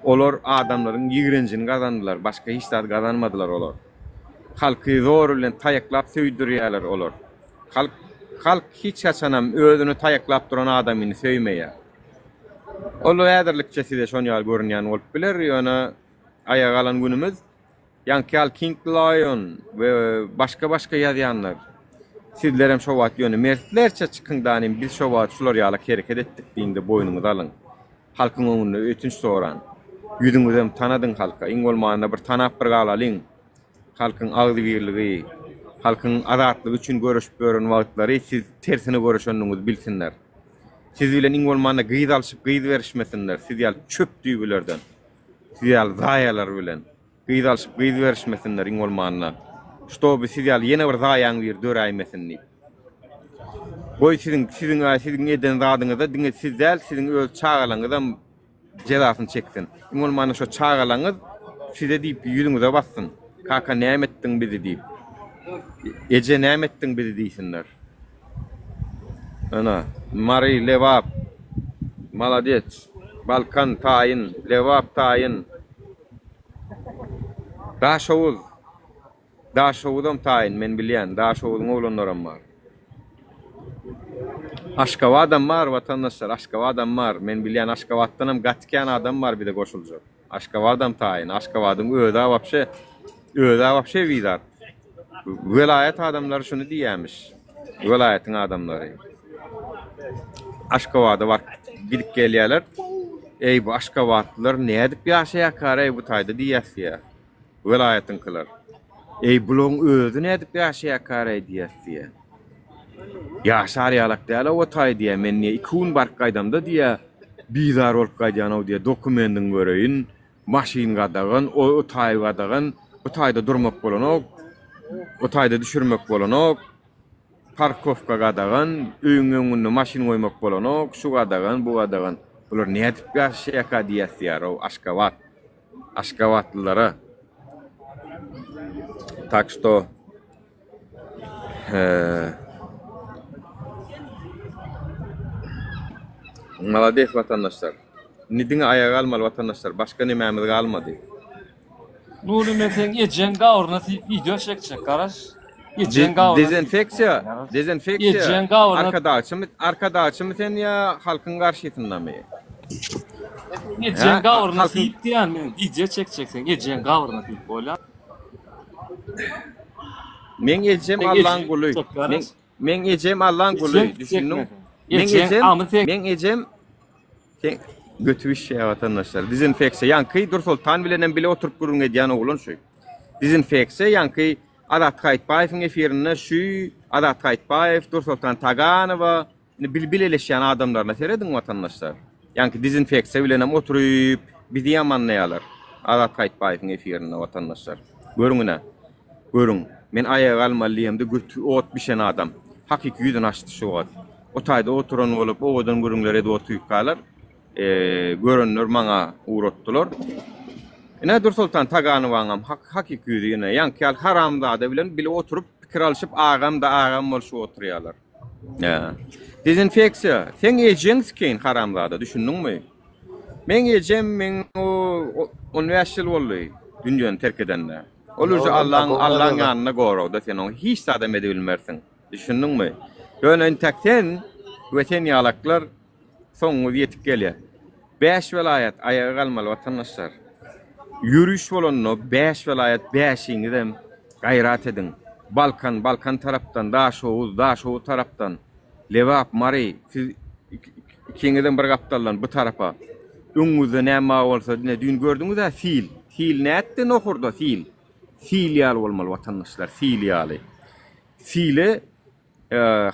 Olar adamlaryň ýigrenjini gazandylar, başga hiç zat gazanmadylar olar. Halky zor bilen taýaklap söýdürýärler olar. Halk halk hiç haçanam özüni taýaklap duran adamyny söýmeýär. Ol häzirlikçe size şon ýaly görünýän bolup biler, ýöne aýaga galan günümiz ýaňky ýaly King Lion we başga-başga ýazýanlar sizlerem şo wagt ýöne mertlerçe çykyň danym biz şo wagt şular ýalak hereket etdik diýiňde boýnuňyzy alyň. Halkyň öňünde ötünç soran. Ýüzüňizem tanadyň halka. Iň bolmanda bir tanap bir galalyň. Halkyň agzybirligi, halkyň azatlygy üçin göreşip ýören wagtlary siz tersine göreşendigiňizi bilsinler. Siz bilen iň bolmanda gyz alşyp gyz berişmesinler, siz ýaly çöp düýbilerden, siz ýaly zaýalar bilen gyz alşyp gyz berişmesinler iň bolmanda. Ştoby siz ýaly ýene bir zaýaň biri döräýmesin diýip. Goý siziň siziň siziň eden zadyňyza diňe siz däl siziň öz çagalaňyzam jezasyny çeksin. Iň bolmanda şo çagalaňyz size diýip ýüzüňize bassyn. Kaka näme etdiň bizi diýip. Eje näme etdiň bizi diýsinler. Ana, Mary, Lebap. Maladec. Balkan taýyn, Lebap taýyn. Daşoguz. Daşoguzam taýyn men bilýän Daşoguzyň oglanlaram bar. Aşgabadam bar watandaşlar Aşgabadam bar men bilýän Aşgabatdanam gaty kän adam bar bize goşuljak. Aşgabadam taýyn Aşgabadyň özä wapşe özä wapşe bizar. Welaýat adamlary şuny diýýämiş. Welaýatyň adamlary. Aşgabada baryp gidip gelýärler. Eý bu aşgabatlylar nädip ýaşaýarkar-eý bu taýda diýýäs diýýär. Welaýatyňkylar. Eý, bulaň özi nädip ýaşaýarkar-eý diýýäs diýýä. Ýaşar ýalak däl-ow o taý diýýä. Men diýýä, iki gün baryp gaýdamda diýýä, bizar bolup gaýdýan-ow diýýä, dokumendiňi göreýin, maşyn gadagan, o taý gadagan, bu taýda durmak bolanok, o taýda düşürmek bolanok, parkowka gadagan, öýüň öňünde maşyn goýmak bolanok, şu gadagan, bu gadagan. Bular nädip ýaşaýarka diýýäs diýýär-ow, Aşgabat. Aşgabatlylara tak şto Malades watandaşlar. Indi diňe aýaga galmaly watandaşlar. Başga nemämiz galmady. Nury men seň ejeň gabryna siýip wideo çekjek garaş. Ejeň gabryna. Dezinfeksiýa, dezinfeksiýa. Ejeň gabryna. Arkadagçymy, arkadagçymy sen ýa halkyň garşysyndamy? Ejeň gabryna siýip diýýän men wideo çekjek seň ejeň gabryna siýip bolýa. Meň ejem Allaň guly. Meň meň ejem Allaň guly, düşündiň? Meň ejem, meň ejem Sen göti bişýär watandaşlar. Dezinfeksiýa ýaňky Dursoltan bilenem bile oturyp gürrüň edýän oglan şu. Dezinfeksiýa ýaňky Azat Gaýytbaýewiň efirinde şu Azat Gaýytbaýew, Dursoltan Taganowa indi bil bileleşýän adamlaryna serediň watandaşlar. Ýaňky dezinfeksiýa bilenem oturyp bizi ýamanlaýarlar. Azat Gaýytbaýewiň efirinde watandaşlar. Görüň ine. Görüň, men aýaga galmaly diýemde göti ot bişen adam. Hakyky ýüzüni açdy şu wagt. O taýda oturan bolup, owadan gürrüňler edip otyrkalar, görenler maňa ugratdylar. Ine Dursoltan Taganowaňam hakyky ýüzi ine, ýaňky ýaly haramzada bilen bile oturyp, pikir alşyp, agam-da agam bolşup oturýarlar. Ýa. Dezinfeksiýa. Seň ejeň sikeýin haramzada, düşündiňmi? Meň ejem meň o 15 ýyl boldy dünýäni terk edenine. Ol uje Allaň Allaň ýanynda goragda sen oňa hiç zadam edibilmersiň. Düşündiňmi? Ýöne intäk sen we sen ýalaklar soňuňyz ýetip gelýär. Bäş welaýat aýaga galmaly watandaşlar. Ýöriş bolanda bäş welaýat bäşiňizem gaýrat ediň. Balkan, Balkan tarapdan, Daşoguz, Daşoguz tarapdan, Lebap, Mary siz ikiňizem bir gapdaldan bu tarapa. Öňüňizde näme bar bolsa ine düýn gördüňiz-ä sil. Sil nätdi nohurda sil. Sil ýaly bolmaly watandaşlar, sil ýaly. Sile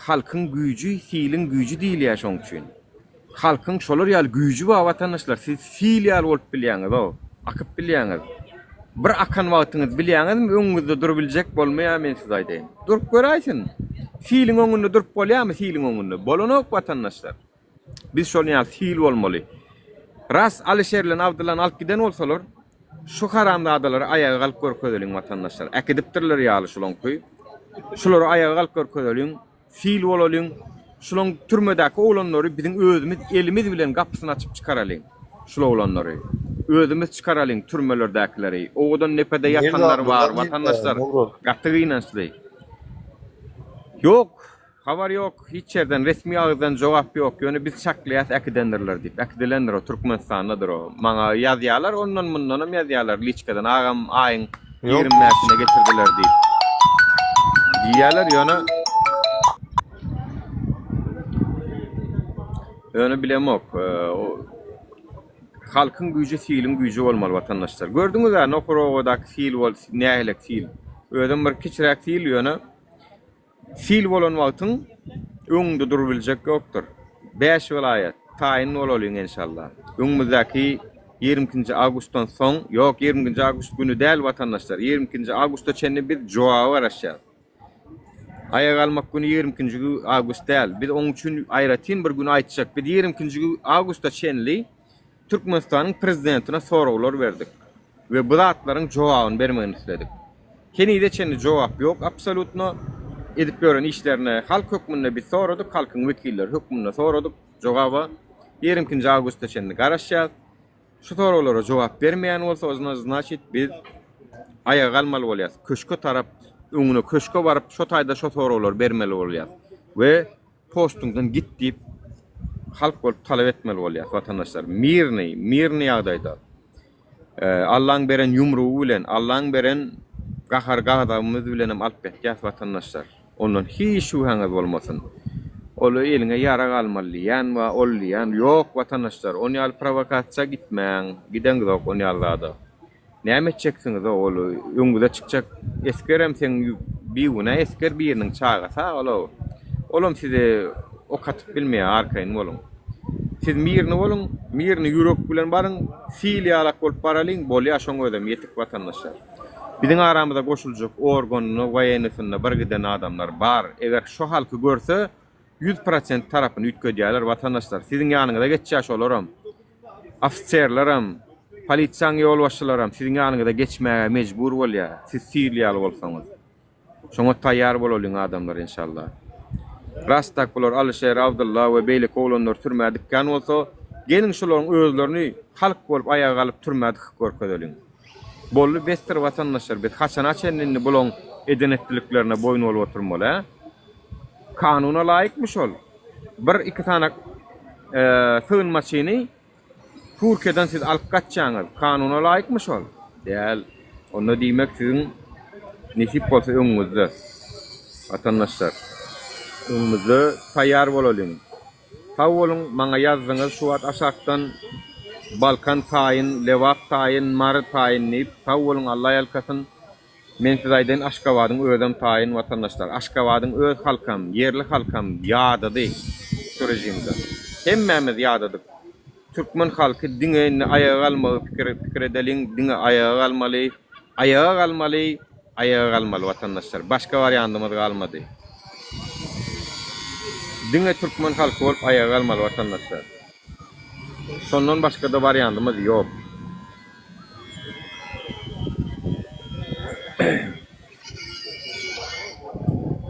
Halkyň güýji siliň güýji diýilýär şoň üçin. Halkyň şolar ýaly güýji bar watandaşlar siz sil ýaly bolup bilýäňiz-ow, akyp bilýäňiz. Bir akan wagtyňyz bilýäňizmi öňüňizde durubiljek bolmaýar men size aýdaýyn. Durup göräýsin. Siliň öňünde durup bolýarmy siliň öňünde? Bolanok watandaşlar. Biz şol ýaly sil bolmaly. Ras Alyşer bilen Abdyllany alyp giden bolsalar, şu haramzadalary aýaga galyp görkezeliň watandaşlar. Äkidipdirler ýaly şulaňky. Şulary aýaga galyp görkezeliň. Sil bolalyň. Şulaň türmedäki oglanlary biziň özümiz elimiz bilen gapysyny açyp çykaralyň. Şul oglanlary. Özümiz çykaralyň türmelerdäkileri. Owadan depede ýatanlar bar, watandaşlar. Gaty gynançly. Ýok, habar ýok, hiç ýerden resmi agyzdan jogap ýok. Ýöne biz çaklaýas äkidendirler diýip. Äkidilendir o, Türkmenistandadyr o. Maňa ýazýarlar, ondan-mundanam ýazýarlar liçkadan. Agam aýyň 25-ine getirdiler diýip. Diýýärler, ýöne Ýöne bilemok. Halkyň güýji siliň güýji bolmaly watandaşlar. Gördüňiz-ä Nohur obadaky sil bol nähilek sil. Özem bir kiçiräk sil ýöne sil bolan wagtyň öňüňde durubiljek ýokdur. Bäş welaýat taýyn bolalyň enşalla. Öňümizdäki 22-nji awgustdan soň, ýok 22-nji awgust güni däl watandaşlar, 22-nji awgusta çenli biz jogaba garaşýas. Aýak almak güni 22-nji awgust däl. Biz oň üçin aýratyn bir gün aýtjak. Biz 22-nji awgusta çenli Türkmenistanyň prezidentine soraglar berdik we bu zatlaryň jogabyny bermegini isledik. Henize çenli jogap ýok absolýutno. Edip ýören işlerine halk hökmünde biz soradyk, halkyň wekilleri hökmünde soradyk. Jogaba 22-nji awgusta çenli garaşýas. Şu soraglara jogap bermeýän bolsa, o znaçit biz aýaga galmaly bolýas. Köşke tarap, öňüne köşke baryp, şo taýda şo soraglary bermeli bolýas. We postuňdan git diýip halk bolup talap etmeli bolýas watandaşlar. Mirny, mirny ýagdaýda. Allaň beren ýumrugy bilen, Allaň beren gahar gazabymyz bilenem alyp ýatýas watandaşlar. Ondan hiç şübhäňiz bolmasyn. Ol eliňe ýarag almaly diýýän bar, ol diýýän. Ýok, watandaşlar, on ýaly prowokasiýa gitmäň, gideňzok on ýaly zada. Näme etjeksiňiz-ow ol öňüňize çykjak esgerem seň bigünä esger biriniň çagasy-a ol-ow. Olam sizi ok atyp bilmeýär, arkaýyn boluň. Siz mirny boluň, mirny ýürek bilen baryň, sil ýalak bolup baralyň, bolýar şoň özem ýetik watandaşlar. Biziň aramyza goşuljak organyna, woýennisynda bir giden adamlar bar. Eger şo halky görse, 100% tarapyny üýtgedýärler watandaşlar. Siziň ýanyňyza geçýär şolaram. Ofiserlerem, polisiýaň ýolbaşçylaram siziň ýanyňyza geçmäge mejbur bolýar, siz sil ýaly bolsaňyz. Şoňa taýýar bolalyň adamlar enşalla. Rast tak bular Alyşer, Abdylla we beýleki oglanlar türmä dikýän bolsa, geliň şolaryň özlerini halk bolup aýaga galyp türmä dykyp görkezeliň. Boldy besdir watandaşlar biz haçana çenli indi bulaň eden etdiliklerine boýun bolup oturmaly hä? Kanuna laýykmy şol? Bir iki sany sygynmaçyny Türkiýeden siz alyp gaçýaňyz. Kanuna laýykmy şol? Däl. Onda diýmek siziň nesip bolsa öňüňizde. Watandaşlar. Öňümizde taýýar bolalyň. Sag boluň maňa ýazdyňyz şu wagt aşakdan Balkan taýyn, Lebap taýyn, Mary taýyn diýip. Sag boluň Alla ýalkasyn. Men size aýdaýyn Aşgabadyň özem taýyn watandaşlar. Aşgabadyň öz halkam, ýerli halkam ýadady şu režimden. Hemmämiz ýadadyk. Türkmen halky diňe indi aýaga galmagy pikir pikir edeliň, diňe aýaga galmaly, aýaga galmaly, aýaga galmaly watandaşlar. Başga wariandymyz galmady. Diňe türkmen halky bolup aýaga galmaly watandaşlar. Şondan başga-da wariandymyz ýok.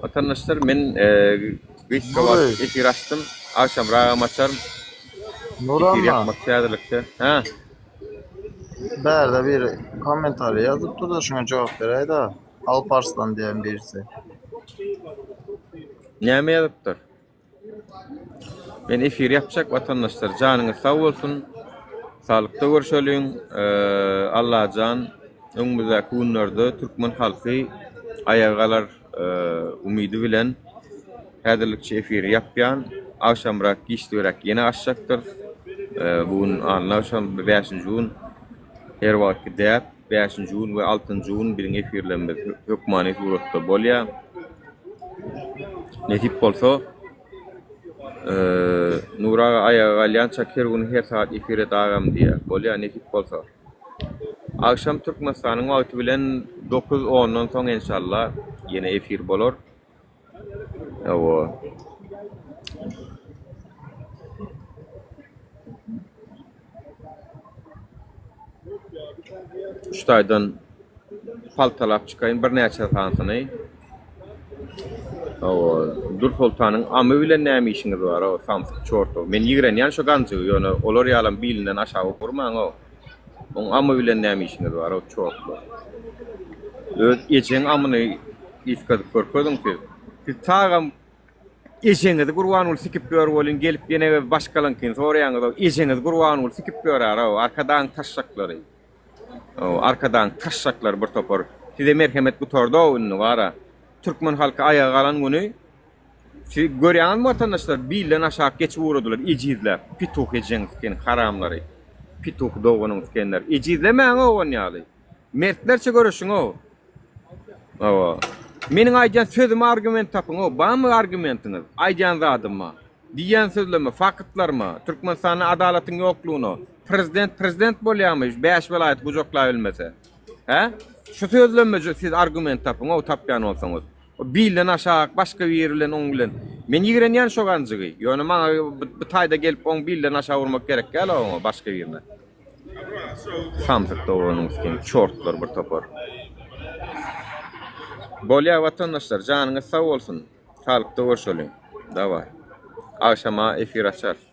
Watandaşlar men gysga wagt efir açdym. Agşamragam açaryn. Efir ýapmak häzirlikçe. Hä? Bärde bir kommentariý ýazypdyr-da, şuňa jogap beräý-da. Alparslan diýen birisi. Näme ýazypdyr? Men efir ýapjak watandaşlar janyňyz sag bolsun. Saglykda görşeliň. Allajan öňümizdäki günlerde türkmen halky aýaga galar umydy bilen häzirlikçe efiri ýapýan. Agşamrak giçligräk ýene açjakdyrys. Bu gün anna agşam bäşinji gün. Her wagtky däp bäşinji gün we altynjy gün biziň efirlerimiz hökmany suratda bolýar. Nesip bolsa Nury aga aýaga galýança her gün her sagat efir et agam diýýär. Bolýar nesip bolsa. Agşam Türkmenistanyň wagty bilen dokuz ondan soň enşalla ýene efir bolar. Hawa. Şu taýdan paltalap çykaýyn birnäçe sanysyny. Hawa, Dürsoltanyň amy bilen näme işiňiz bar-ow, samsyk çortow. Men ýigrenýän şu ganjygy, ýöne olar ýalam bilinden aşak urmaň-ow. Oň amy bilen näme işiňiz bar o çortlar. Öz ejeň amyny üýtgedip görkeziň siz. Siz tagam ejeňizi Gurbanguly sikip ýör welin gelip ýene başgalaňkyny soraýaňyz-ow ejeňizi Gurbanguly sikip ýör-ow Arkadagyň taşşaklary. Ow Arkadagyň taşşaklary bir topar. Size merhemet gutardy-ow indi bara. Türkmen halky aýaga galan güni Siz görýäňizmi watandaşlar bilden aşak geçip ugradylar ejizläp pituh ejeň siken haramlary pituh doganyň sikenler ejizlemäňow on ýaly mertlerçe göreşiňow hawa meniň aýdýan sözüme argument tapyňow barmy argumentiňiz aýdýan zadyma diýýän sözlerime faktlaryma Türkmenistanda adalatyň ýoklugyna prezident prezident bolýamy 5 welaýaty gujaklabilmese hä şu sözlerime siz argument tapyňow tapýan bolsaňyz O bilden aşak başga biri bilen oň bilen. Men ýigrenýän şo ganjygy. Ýöne maňa bu taýda gelip oň bilden aşak urmak gerek däl oňa başga birine. Samsyk doganyň sikin çortlar bir topar. Bolýa watandaşlar janyňyz sag bolsun. Saglykda görşeliň. Daway. Agşama efir açarys.